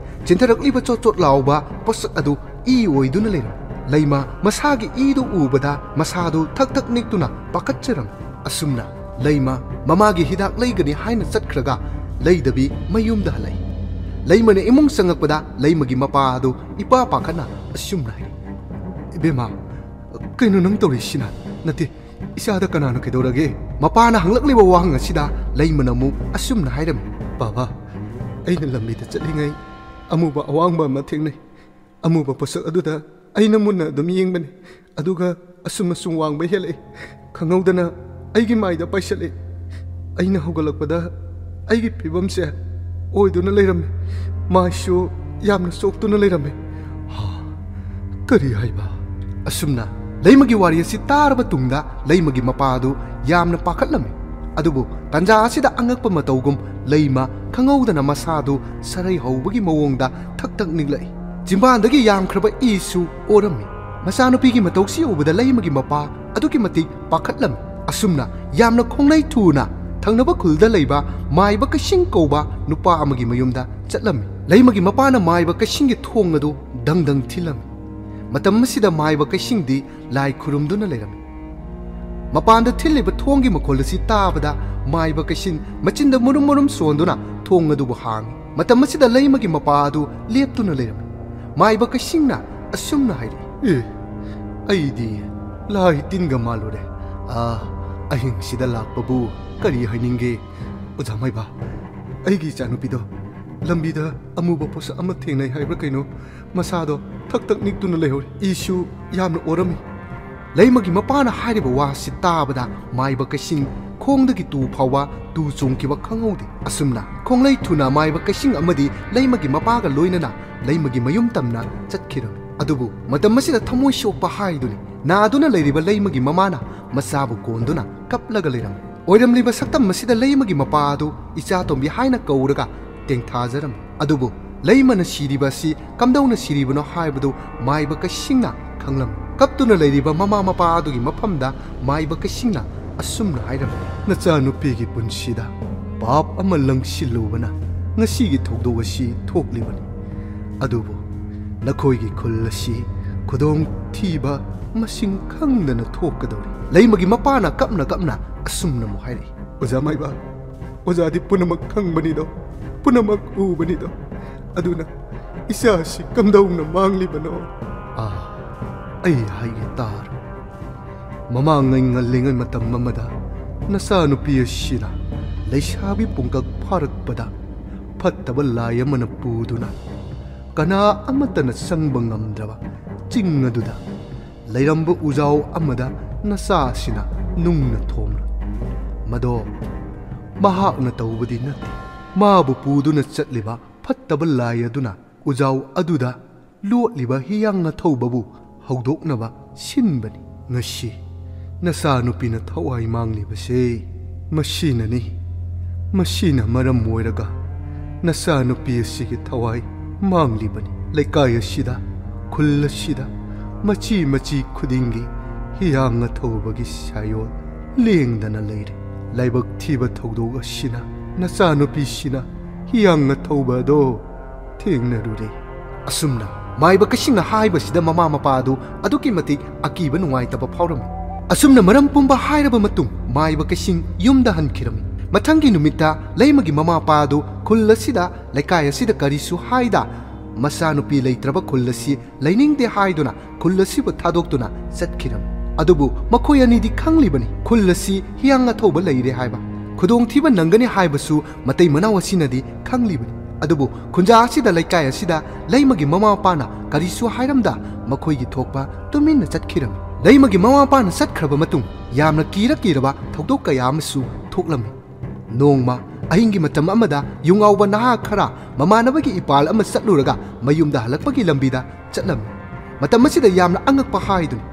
ꯆꯦꯟꯊꯔꯛꯂꯤꯕ ꯆꯣꯠ ꯆꯣꯠ ꯂꯥꯎꯕ ꯄꯣꯠꯁꯛ ꯑꯗꯨ ꯏ ꯑꯣꯏꯗꯨꯅ ꯂꯩꯔꯝꯃꯤ꯫ ꯂꯩꯃ ꯃꯁꯥꯒꯤ ꯏꯗꯨ ꯎꯕꯗ ꯃꯁꯥꯗꯨ ꯊꯛ ꯊꯛ ꯅꯤꯛꯇꯨꯅ ꯄꯥꯈꯠꯆꯔꯝꯃꯤ꯫ ꯑꯁꯨꯝꯅ ꯂꯩꯃ ꯃꯃꯥꯒꯤ ꯍꯤꯗꯥꯛ ꯂꯩꯒꯅꯤ ꯍꯥꯏꯅ ꯆꯠꯈ꯭ꯔꯒ ꯂꯩꯗꯕꯤ ꯃꯌꯨꯝꯗ ꯍꯜꯂꯛꯏ꯫ ꯂꯩꯃꯅ ꯏꯃꯨꯡ ꯆꯪꯉꯛꯄꯗ ꯂꯩꯃꯒꯤ ꯃꯄꯥ ꯑꯗꯨ ꯏꯄꯥ ꯄꯥꯈꯠꯅ ꯑꯁꯨꯝꯅ ꯍꯥꯏꯔꯤ, "ꯏꯕꯦꯝꯃ, ꯀꯩꯅꯣ ꯅꯪ ꯇꯧꯔꯤꯁꯤꯅ? ꯅꯠꯇꯦ, ꯏꯆꯥꯗ ꯀꯅꯥꯅ ꯀꯩꯗꯧꯔꯒꯦ?" ꯃꯄꯥꯅ ꯍꯪꯂꯛꯂꯤꯕ ꯋꯥꯍꯪ ꯑꯁꯤꯗ ꯂꯩꯃꯅ ꯑꯃꯨꯛ ꯑꯁꯨꯝꯅ ꯍꯥꯏꯔꯝꯃꯤ, "ꯕꯥꯕꯥ, ꯑꯩꯅ ꯂꯝꯕꯤꯗ ꯆꯠꯂꯤꯉꯩ ꯑꯃꯨꯕ ꯑꯋꯥꯡꯕ ꯑꯃ ꯊꯦꯡꯅꯩ꯫ ꯑꯃꯨꯕ ꯄꯣꯠꯁꯛ ꯑꯗꯨꯗ ꯑꯩꯅ ꯃꯨꯟꯅ ꯑꯗꯨꯝ ꯌꯦꯡꯕꯅꯤ꯫ ꯑꯗꯨꯒ ꯑꯁꯨꯝ ꯑꯁꯨꯝ ꯋꯥꯡꯕ ꯍꯦꯜꯂꯛꯏ꯫ ꯈꯪꯍꯧꯗꯅ ꯑꯩꯒꯤ ꯃꯥꯏꯗ ꯄꯥꯏꯁꯤꯜꯂꯛꯏ꯫ ꯑꯩꯅ ꯍꯧꯒꯠꯂꯛꯄꯗ ꯑꯩꯒꯤ ꯐꯤꯕꯝꯁꯦ ꯑꯣꯏꯗꯨꯅ ꯂꯩꯔꯝꯃꯤ꯫ ꯃꯥꯏꯁꯨ ꯌꯥꯝꯅ ꯆꯣꯛꯇꯨꯅ ꯂꯩꯔꯝꯃꯤ꯫" "ꯍꯥ? ꯀꯔꯤ ꯍꯥꯏꯕ?" ꯑꯁꯨꯝꯅ ꯂꯩꯃꯒꯤ ꯋꯥꯔꯤ ꯑꯁꯤ ꯇꯥꯔꯕ ꯇꯨꯡꯗ ꯂꯩꯃꯒꯤ ꯃꯄꯥ ꯑꯗꯨ ꯌꯥꯝꯅ ꯄꯥꯈꯠꯂꯝꯃꯤ꯫ ꯑꯗꯨꯕꯨ ꯇꯟꯖꯥ ꯑꯁꯤꯗ ꯑꯉꯛꯄ ꯃꯇꯧꯒꯨꯝ ꯂꯩꯃ ꯈꯪꯍꯧꯗꯅ ꯃꯁꯥꯗꯨ ꯁꯔꯩ ꯍꯧꯕꯒꯤ ꯃꯑꯣꯡꯗ ꯊꯛ ꯊꯛ ꯅꯤꯛꯂꯛꯏ꯫ ꯆꯤꯝꯕꯥꯟꯗꯒꯤ ꯌꯥꯝꯈ꯭ꯔꯕ ꯏꯁꯨ ꯑꯣꯔꯝꯃꯤ꯫ ꯃꯆꯥꯅꯨꯄꯤꯒꯤ ꯃꯇꯧꯁꯤ ꯎꯕꯗ ꯂꯩꯃꯒꯤ ꯃꯄꯥ ꯑꯗꯨꯛꯀꯤ ꯃꯇꯤꯛ ꯄꯥꯈꯠꯂꯝꯃꯤ꯫ ꯑꯁꯨꯝꯅ ꯌꯥꯝꯅ ꯈꯣꯡꯂꯩ ꯊꯨꯅ ꯊꯪꯅꯕ ꯈꯨꯜꯗ ꯂꯩꯕ ꯃꯥꯏꯕ ꯀꯩꯁꯤꯡ ꯀꯧꯕ ꯅꯨꯄꯥ ꯑꯃꯒꯤ ꯃꯌꯨꯝꯗ ꯆꯠꯂꯝꯃꯤ꯫ ꯂꯩꯃꯒꯤ ꯃꯄꯥꯅ ꯃꯥꯏꯕ ꯀꯩꯁꯤꯡꯒꯤ ꯊꯣꯡ ꯑꯗꯨ ꯗꯪ ꯗꯪ ꯊꯤꯜꯂꯝꯃꯤ꯫ ꯃꯇꯝ ꯑꯁꯤꯗ ꯃꯥꯏꯕ ꯀꯩꯁꯤꯡꯗꯤ ꯂꯥꯏ ꯈꯨꯔꯨꯝꯗꯨꯅ ꯂꯩꯔꯝꯃꯤ꯫ ꯃꯄꯥꯟꯗ ꯊꯤꯜꯂꯤꯕ ꯊꯣꯡꯒꯤ ꯃꯈꯣꯜ ꯑꯁꯤ ꯇꯥꯕꯗ ꯃꯥꯏꯕ ꯀꯩꯁꯤꯡ ꯃꯆꯤꯟꯗ ꯃꯨꯔꯨꯝ ꯃꯨꯔꯨꯝ ꯁꯣꯟꯗꯨꯅ ꯊꯣꯡ ꯑꯗꯨꯕꯨ ꯍꯥꯡꯏ꯫ ꯃꯇꯝ ꯑꯁꯤꯗ ꯂꯩꯃꯒꯤ ꯃꯄꯥ ꯑꯗꯨ ꯂꯦꯞꯇꯨꯅ ꯂꯩꯔꯝꯃꯤ꯫ ꯃꯥꯏꯕ ꯀꯩꯁꯤꯡꯅ ꯑꯁꯨꯝꯅ ꯍꯥꯏꯔꯛꯏ, "ꯑꯦ, ꯑꯩꯗꯤ ꯂꯥꯏ ꯇꯤꯟꯒ ꯃꯥꯜꯂꯨꯔꯦ꯫ ꯑꯥ, ꯑꯍꯤꯡꯁꯤꯗ ꯂꯥꯛꯄꯕꯨ ꯀꯔꯤ ꯍꯥꯏꯅꯤꯡꯒꯦ? ꯑꯣꯖꯥ ꯃꯥꯏꯕ, ꯑꯩꯒꯤ ꯏꯆꯥꯅꯨꯄꯤꯗꯣ ꯂꯝꯕꯤꯗ ꯑꯃꯨꯕ ꯄꯣꯠꯁꯛ ꯑꯃ ꯊꯦꯡꯅꯩ ꯍꯥꯏꯕ꯭ꯔꯥ ꯀꯩꯅꯣ, ꯃꯁꯥꯗꯣ ꯊꯛ ꯊꯛ ꯅꯤꯛꯇꯨꯅ ꯂꯩꯍꯧꯔꯤ꯫ ꯏꯁꯨ ꯌꯥꯝꯅ ꯑꯣꯔꯝꯃꯤ꯫" ꯂꯩꯃꯒꯤ ꯃꯄꯥꯅ ꯍꯥꯏꯔꯤꯕ ꯋꯥꯁꯤ ꯇꯥꯕꯗ ꯃꯥꯏꯕ ꯀꯩꯁꯤꯡ ꯈꯣꯡꯗꯒꯤ ꯇꯨ ꯐꯥꯎꯕ ꯇꯨ ꯆꯣꯡꯈꯤꯕ ꯈꯪꯍꯧꯗꯦ꯫ ꯑꯁꯨꯝꯅ ꯈꯣꯡꯂꯩ ꯊꯨꯅ ꯃꯥꯏꯕ ꯀꯩꯁꯤꯡ ꯑꯃꯗꯤ ꯂꯩꯃꯒꯤ ꯃꯄꯥꯒ ꯂꯣꯏꯅꯅ ꯂꯩꯃꯒꯤ ꯃꯌꯨꯝ ꯇꯝꯅ ꯆꯠꯈꯤꯔꯝꯃꯤ꯫ ꯑꯗꯨꯕꯨ ꯃꯇꯝ ꯑꯁꯤꯗ ꯊꯃꯣꯏ ꯁꯣꯛꯄ ꯍꯥꯏꯗꯨꯅꯤ ꯅꯥꯗꯨꯅ ꯂꯩꯔꯤꯕ ꯂꯩꯃꯒꯤ ꯃꯃꯥꯅ ꯃꯆꯥꯕꯨ ꯀꯣꯟꯗꯨꯅ ꯀꯞꯂꯒ ꯂꯩꯔꯝꯃꯤ꯫ ꯑꯣꯏꯔꯝꯂꯤꯕ ꯁꯛꯇꯝ ꯑꯁꯤꯗ ꯂꯩꯃꯒꯤ ꯃꯄꯥ ꯑꯗꯨ ꯏꯆꯥꯇꯣꯝꯕꯤ ꯍꯥꯏꯅ ꯀꯧꯔꯒ ꯇꯦꯡꯊꯥꯖꯔꯝꯃꯤ꯫ ꯑꯗꯨꯕꯨ ꯂꯩꯃꯅ ꯁꯤꯔꯤꯕ ꯑꯁꯤ ꯀꯝꯗꯧꯅ ꯁꯤꯔꯤꯕꯅꯣ ꯍꯥꯏꯕꯗꯨ ꯃꯥꯏꯕ ꯀꯩꯁꯤꯡꯅ ꯈꯪꯂꯝꯃꯤ꯫ ꯀꯞꯇꯨꯅ ꯂꯩꯔꯤꯕ ꯃꯃꯥ ꯃꯄꯥ ꯑꯗꯨꯒꯤ ꯃꯐꯝꯗ ꯃꯥꯏꯕ ꯀꯩꯁꯤꯡꯅ ꯑꯁꯨꯝꯅ ꯍꯥꯏꯔꯝꯃꯤ, "ꯅꯆꯥꯅꯨꯄꯤꯒꯤ ꯄꯨꯟꯁꯤꯗ ꯄꯥꯞ ꯑꯃ ꯂꯪꯁꯤꯜꯂꯨꯕꯅ ꯉꯁꯤꯒꯤ ꯊꯧꯗꯣꯛ ꯑꯁꯤ ꯊꯣꯛꯂꯤꯕꯅꯤ꯫ ꯑꯗꯨꯕꯨ ꯅꯈꯣꯏꯒꯤ ꯈꯨꯜ ꯑꯁꯤ ꯈꯨꯗꯣꯡꯊꯤꯕ ꯃꯁꯤꯡ ꯈꯪꯗꯅ ꯊꯣꯛꯀꯗꯧꯔꯤ꯫" ꯂꯩꯃꯒꯤ ꯃꯄꯥꯅ ꯀꯞꯅ ꯀꯞꯅ ꯑꯁꯨꯝꯅ ꯑꯃꯨꯛ ꯍꯥꯏꯔꯛꯏ, "ꯑꯣꯖꯥ ꯃꯥꯏꯕ, ꯑꯣꯖꯥꯗꯤ ꯄꯨꯝꯅꯃꯛ ꯈꯪꯕꯅꯤꯗꯣ, ꯄꯨꯝꯅꯃꯛ ꯎꯕꯅꯤꯗꯣ꯫ ꯑꯗꯨꯅ ꯏꯆꯥ ꯑꯁꯤ ꯀꯝꯗꯧꯅ ꯃꯥꯡꯂꯤꯕꯅꯣ?" "ꯑꯥ, ꯑꯩ ꯍꯥꯏꯒꯦ ꯇꯥꯔꯣ꯫ ꯃꯃꯥꯡꯉꯩ ꯉꯜꯂꯤꯉꯩ ꯃꯇꯝ ꯑꯃꯗ ꯅꯆꯥꯅꯨꯄꯤ ꯑꯁꯤꯅ ꯂꯩꯁꯥꯕꯤ ꯄꯨꯡꯀꯛ ꯐꯥꯔꯛꯄꯗ ꯐꯠꯇꯕ ꯂꯥꯏ ꯑꯃꯅ ꯄꯨꯗꯨꯅ ꯀꯅꯥ ꯑꯃꯠꯇꯅ ꯆꯪꯕ ꯉꯝꯗ꯭ꯔꯕ ꯆꯤꯡ ꯑꯗꯨꯗ ꯂꯩꯔꯝꯕ ꯎꯖꯥꯎ ꯑꯃꯗ ꯅꯆꯥ ꯑꯁꯤꯅ ꯅꯨꯡꯅ ꯊꯣꯝꯂꯨꯏ꯫ ꯃꯗꯣ ꯃꯍꯥꯛꯅ ꯇꯧꯕꯗꯤ ꯅꯠꯇꯦ꯫ ꯃꯥꯕꯨ ꯄꯨꯗꯨꯅ ꯆꯠꯂꯤꯕ ꯐꯠꯇꯕ ꯂꯥꯏ ꯑꯗꯨꯅ ꯎꯖꯥꯎ ꯑꯗꯨꯗ ꯂꯣꯠꯂꯤꯕ ꯍꯤꯌꯥꯡꯅ ꯊꯧꯕꯕꯨ ꯍꯧꯗꯣꯛꯅꯕ ꯁꯤꯟꯕꯅꯤ꯫ ꯉꯁꯤ ꯅꯆꯥꯅꯨꯄꯤꯅ ꯊꯋꯥꯏ ꯃꯥꯡꯂꯤꯕꯁꯦ ꯃꯁꯤꯅꯅꯤ꯫ ꯃꯁꯤꯅ ꯃꯔꯝ ꯑꯣꯏꯔꯒ ꯅꯆꯥꯅꯨꯄꯤ ꯑꯁꯤꯒꯤ ꯊꯋꯥꯏ ꯃꯥꯡꯂꯤꯕꯅꯤ꯫ ꯂꯩꯀꯥꯏ ꯑꯁꯤꯗ, ꯈꯨꯜ ꯑꯁꯤꯗ ꯃꯆꯤ ꯃꯆꯤ ꯈꯨꯗꯤꯡꯒꯤ ꯍꯤꯌꯥꯡꯅ ꯊꯧꯕꯒꯤ ꯁꯥꯏꯑꯣꯜ ꯂꯦꯡꯗꯅ ꯂꯩꯔꯦ꯫ ꯂꯥꯏꯕꯛ ꯊꯤꯕ ꯊꯧꯗꯣꯛ ꯑꯁꯤꯅ ꯅꯆꯥꯅꯨꯄꯤꯁꯤꯅ ꯍꯤꯌꯥꯡꯅ ꯊꯧꯕ ꯑꯗꯣ ꯊꯦꯡꯅꯔꯨꯔꯦ꯫" ꯑꯁꯨꯝꯅ ꯃꯥꯏꯕ ꯀꯩꯁꯤꯡꯅ ꯍꯥꯏꯕꯁꯤꯗ ꯃꯃꯥ ꯃꯄꯥ ꯑꯗꯨ ꯑꯗꯨꯛꯀꯤ ꯃꯇꯤꯛ ꯑꯀꯤꯕ ꯅꯨꯡꯉꯥꯏꯇꯕ ꯐꯥꯎꯔꯝꯃꯤ꯫ ꯑꯁꯨꯝꯅ ꯃꯔꯝ ꯄꯨꯝꯕ ꯍꯥꯏꯔꯕ ꯃꯇꯨꯡ ꯃꯥꯏꯕ ꯀꯩꯁꯤꯡ ꯌꯨꯝꯗ ꯍꯟꯈꯤꯔꯝꯃꯤ꯫ ꯃꯊꯪꯒꯤ ꯅꯨꯃꯤꯠꯇ ꯂꯩꯃꯒꯤ ꯃꯃꯥ ꯃꯄꯥ ꯑꯗꯨ ꯈꯨꯜ ꯑꯁꯤꯗ, ꯂꯩꯀꯥꯏ ꯑꯁꯤꯗ ꯀꯔꯤꯁꯨ ꯍꯥꯏꯗ ꯃꯆꯥꯅꯨꯄꯤ ꯂꯩꯇ꯭ꯔꯕ ꯈꯨꯜ ꯑꯁꯤ ꯂꯩꯅꯤꯡꯗꯦ ꯍꯥꯏꯗꯨꯅ ꯈꯨꯜ ꯑꯁꯤꯕꯨ ꯊꯥꯗꯣꯛꯇꯨꯅ ꯆꯠꯈꯤꯔꯝꯃꯤ꯫ ꯑꯗꯨꯕꯨ ꯃꯈꯣꯏ ꯑꯅꯤꯗꯤ ꯈꯪꯂꯤꯕꯅꯤ ꯈꯨꯜ ꯑꯁꯤ ꯍꯤꯌꯥꯡ ꯑꯊꯧꯕ ꯂꯩꯔꯦ ꯍꯥꯏꯕ꯫ ꯈꯨꯗꯣꯡꯊꯤꯕ ꯅꯪꯒꯅꯤ ꯍꯥꯏꯕꯁꯨ ꯃꯇꯩ ꯃꯅꯥꯎ ꯑꯁꯤꯅꯗꯤ ꯈꯪꯂꯤꯕꯅꯤ꯫ ꯑꯗꯨꯕꯨ ꯈꯨꯟꯖꯥ ꯑꯁꯤꯗ, ꯂꯩꯀꯥꯏ ꯑꯁꯤꯗ ꯂꯩꯃꯒꯤ ꯃꯃꯥ ꯃꯄꯥꯅ ꯀꯔꯤꯁꯨ ꯍꯥꯏꯔꯝꯗ ꯃꯈꯣꯏꯒꯤ ꯊꯣꯛꯄ ꯇꯨꯃꯤꯟꯅ ꯆꯠꯈꯤꯔꯝꯃꯤ꯫ ꯂꯩꯃꯒꯤ ꯃꯃꯥ ꯃꯄꯥꯅ ꯆꯠꯈ꯭ꯔꯕ ꯃꯇꯨꯡ ꯌꯥꯝꯅ ꯀꯤꯔ ꯀꯤꯔꯕ ꯊꯧꯗꯣꯛ ꯀꯌꯥ ꯑꯃꯁꯨ ꯊꯣꯛꯂꯝꯃꯤ꯫ ꯅꯣꯡꯃ ꯑꯍꯤꯡꯒꯤ ꯃꯇꯝ ꯑꯃꯗ ꯌꯨ ꯉꯥꯎꯕ ꯅꯍꯥ ꯈꯔ ꯃꯃꯥꯟꯅꯕꯒꯤ ꯏꯄꯥꯜ ꯑꯃ ꯆꯠꯂꯨꯔꯒ ꯃꯌꯨꯝꯗ ꯍꯜꯂꯛꯄꯒꯤ ꯂꯝꯕꯤꯗ ꯆꯠꯂꯝꯃꯤ꯫ ꯃꯇꯝ ꯑꯁꯤꯗ ꯌꯥꯝꯅ ꯑꯉꯛꯄ ꯍꯥꯏꯗꯨꯅꯤ꯫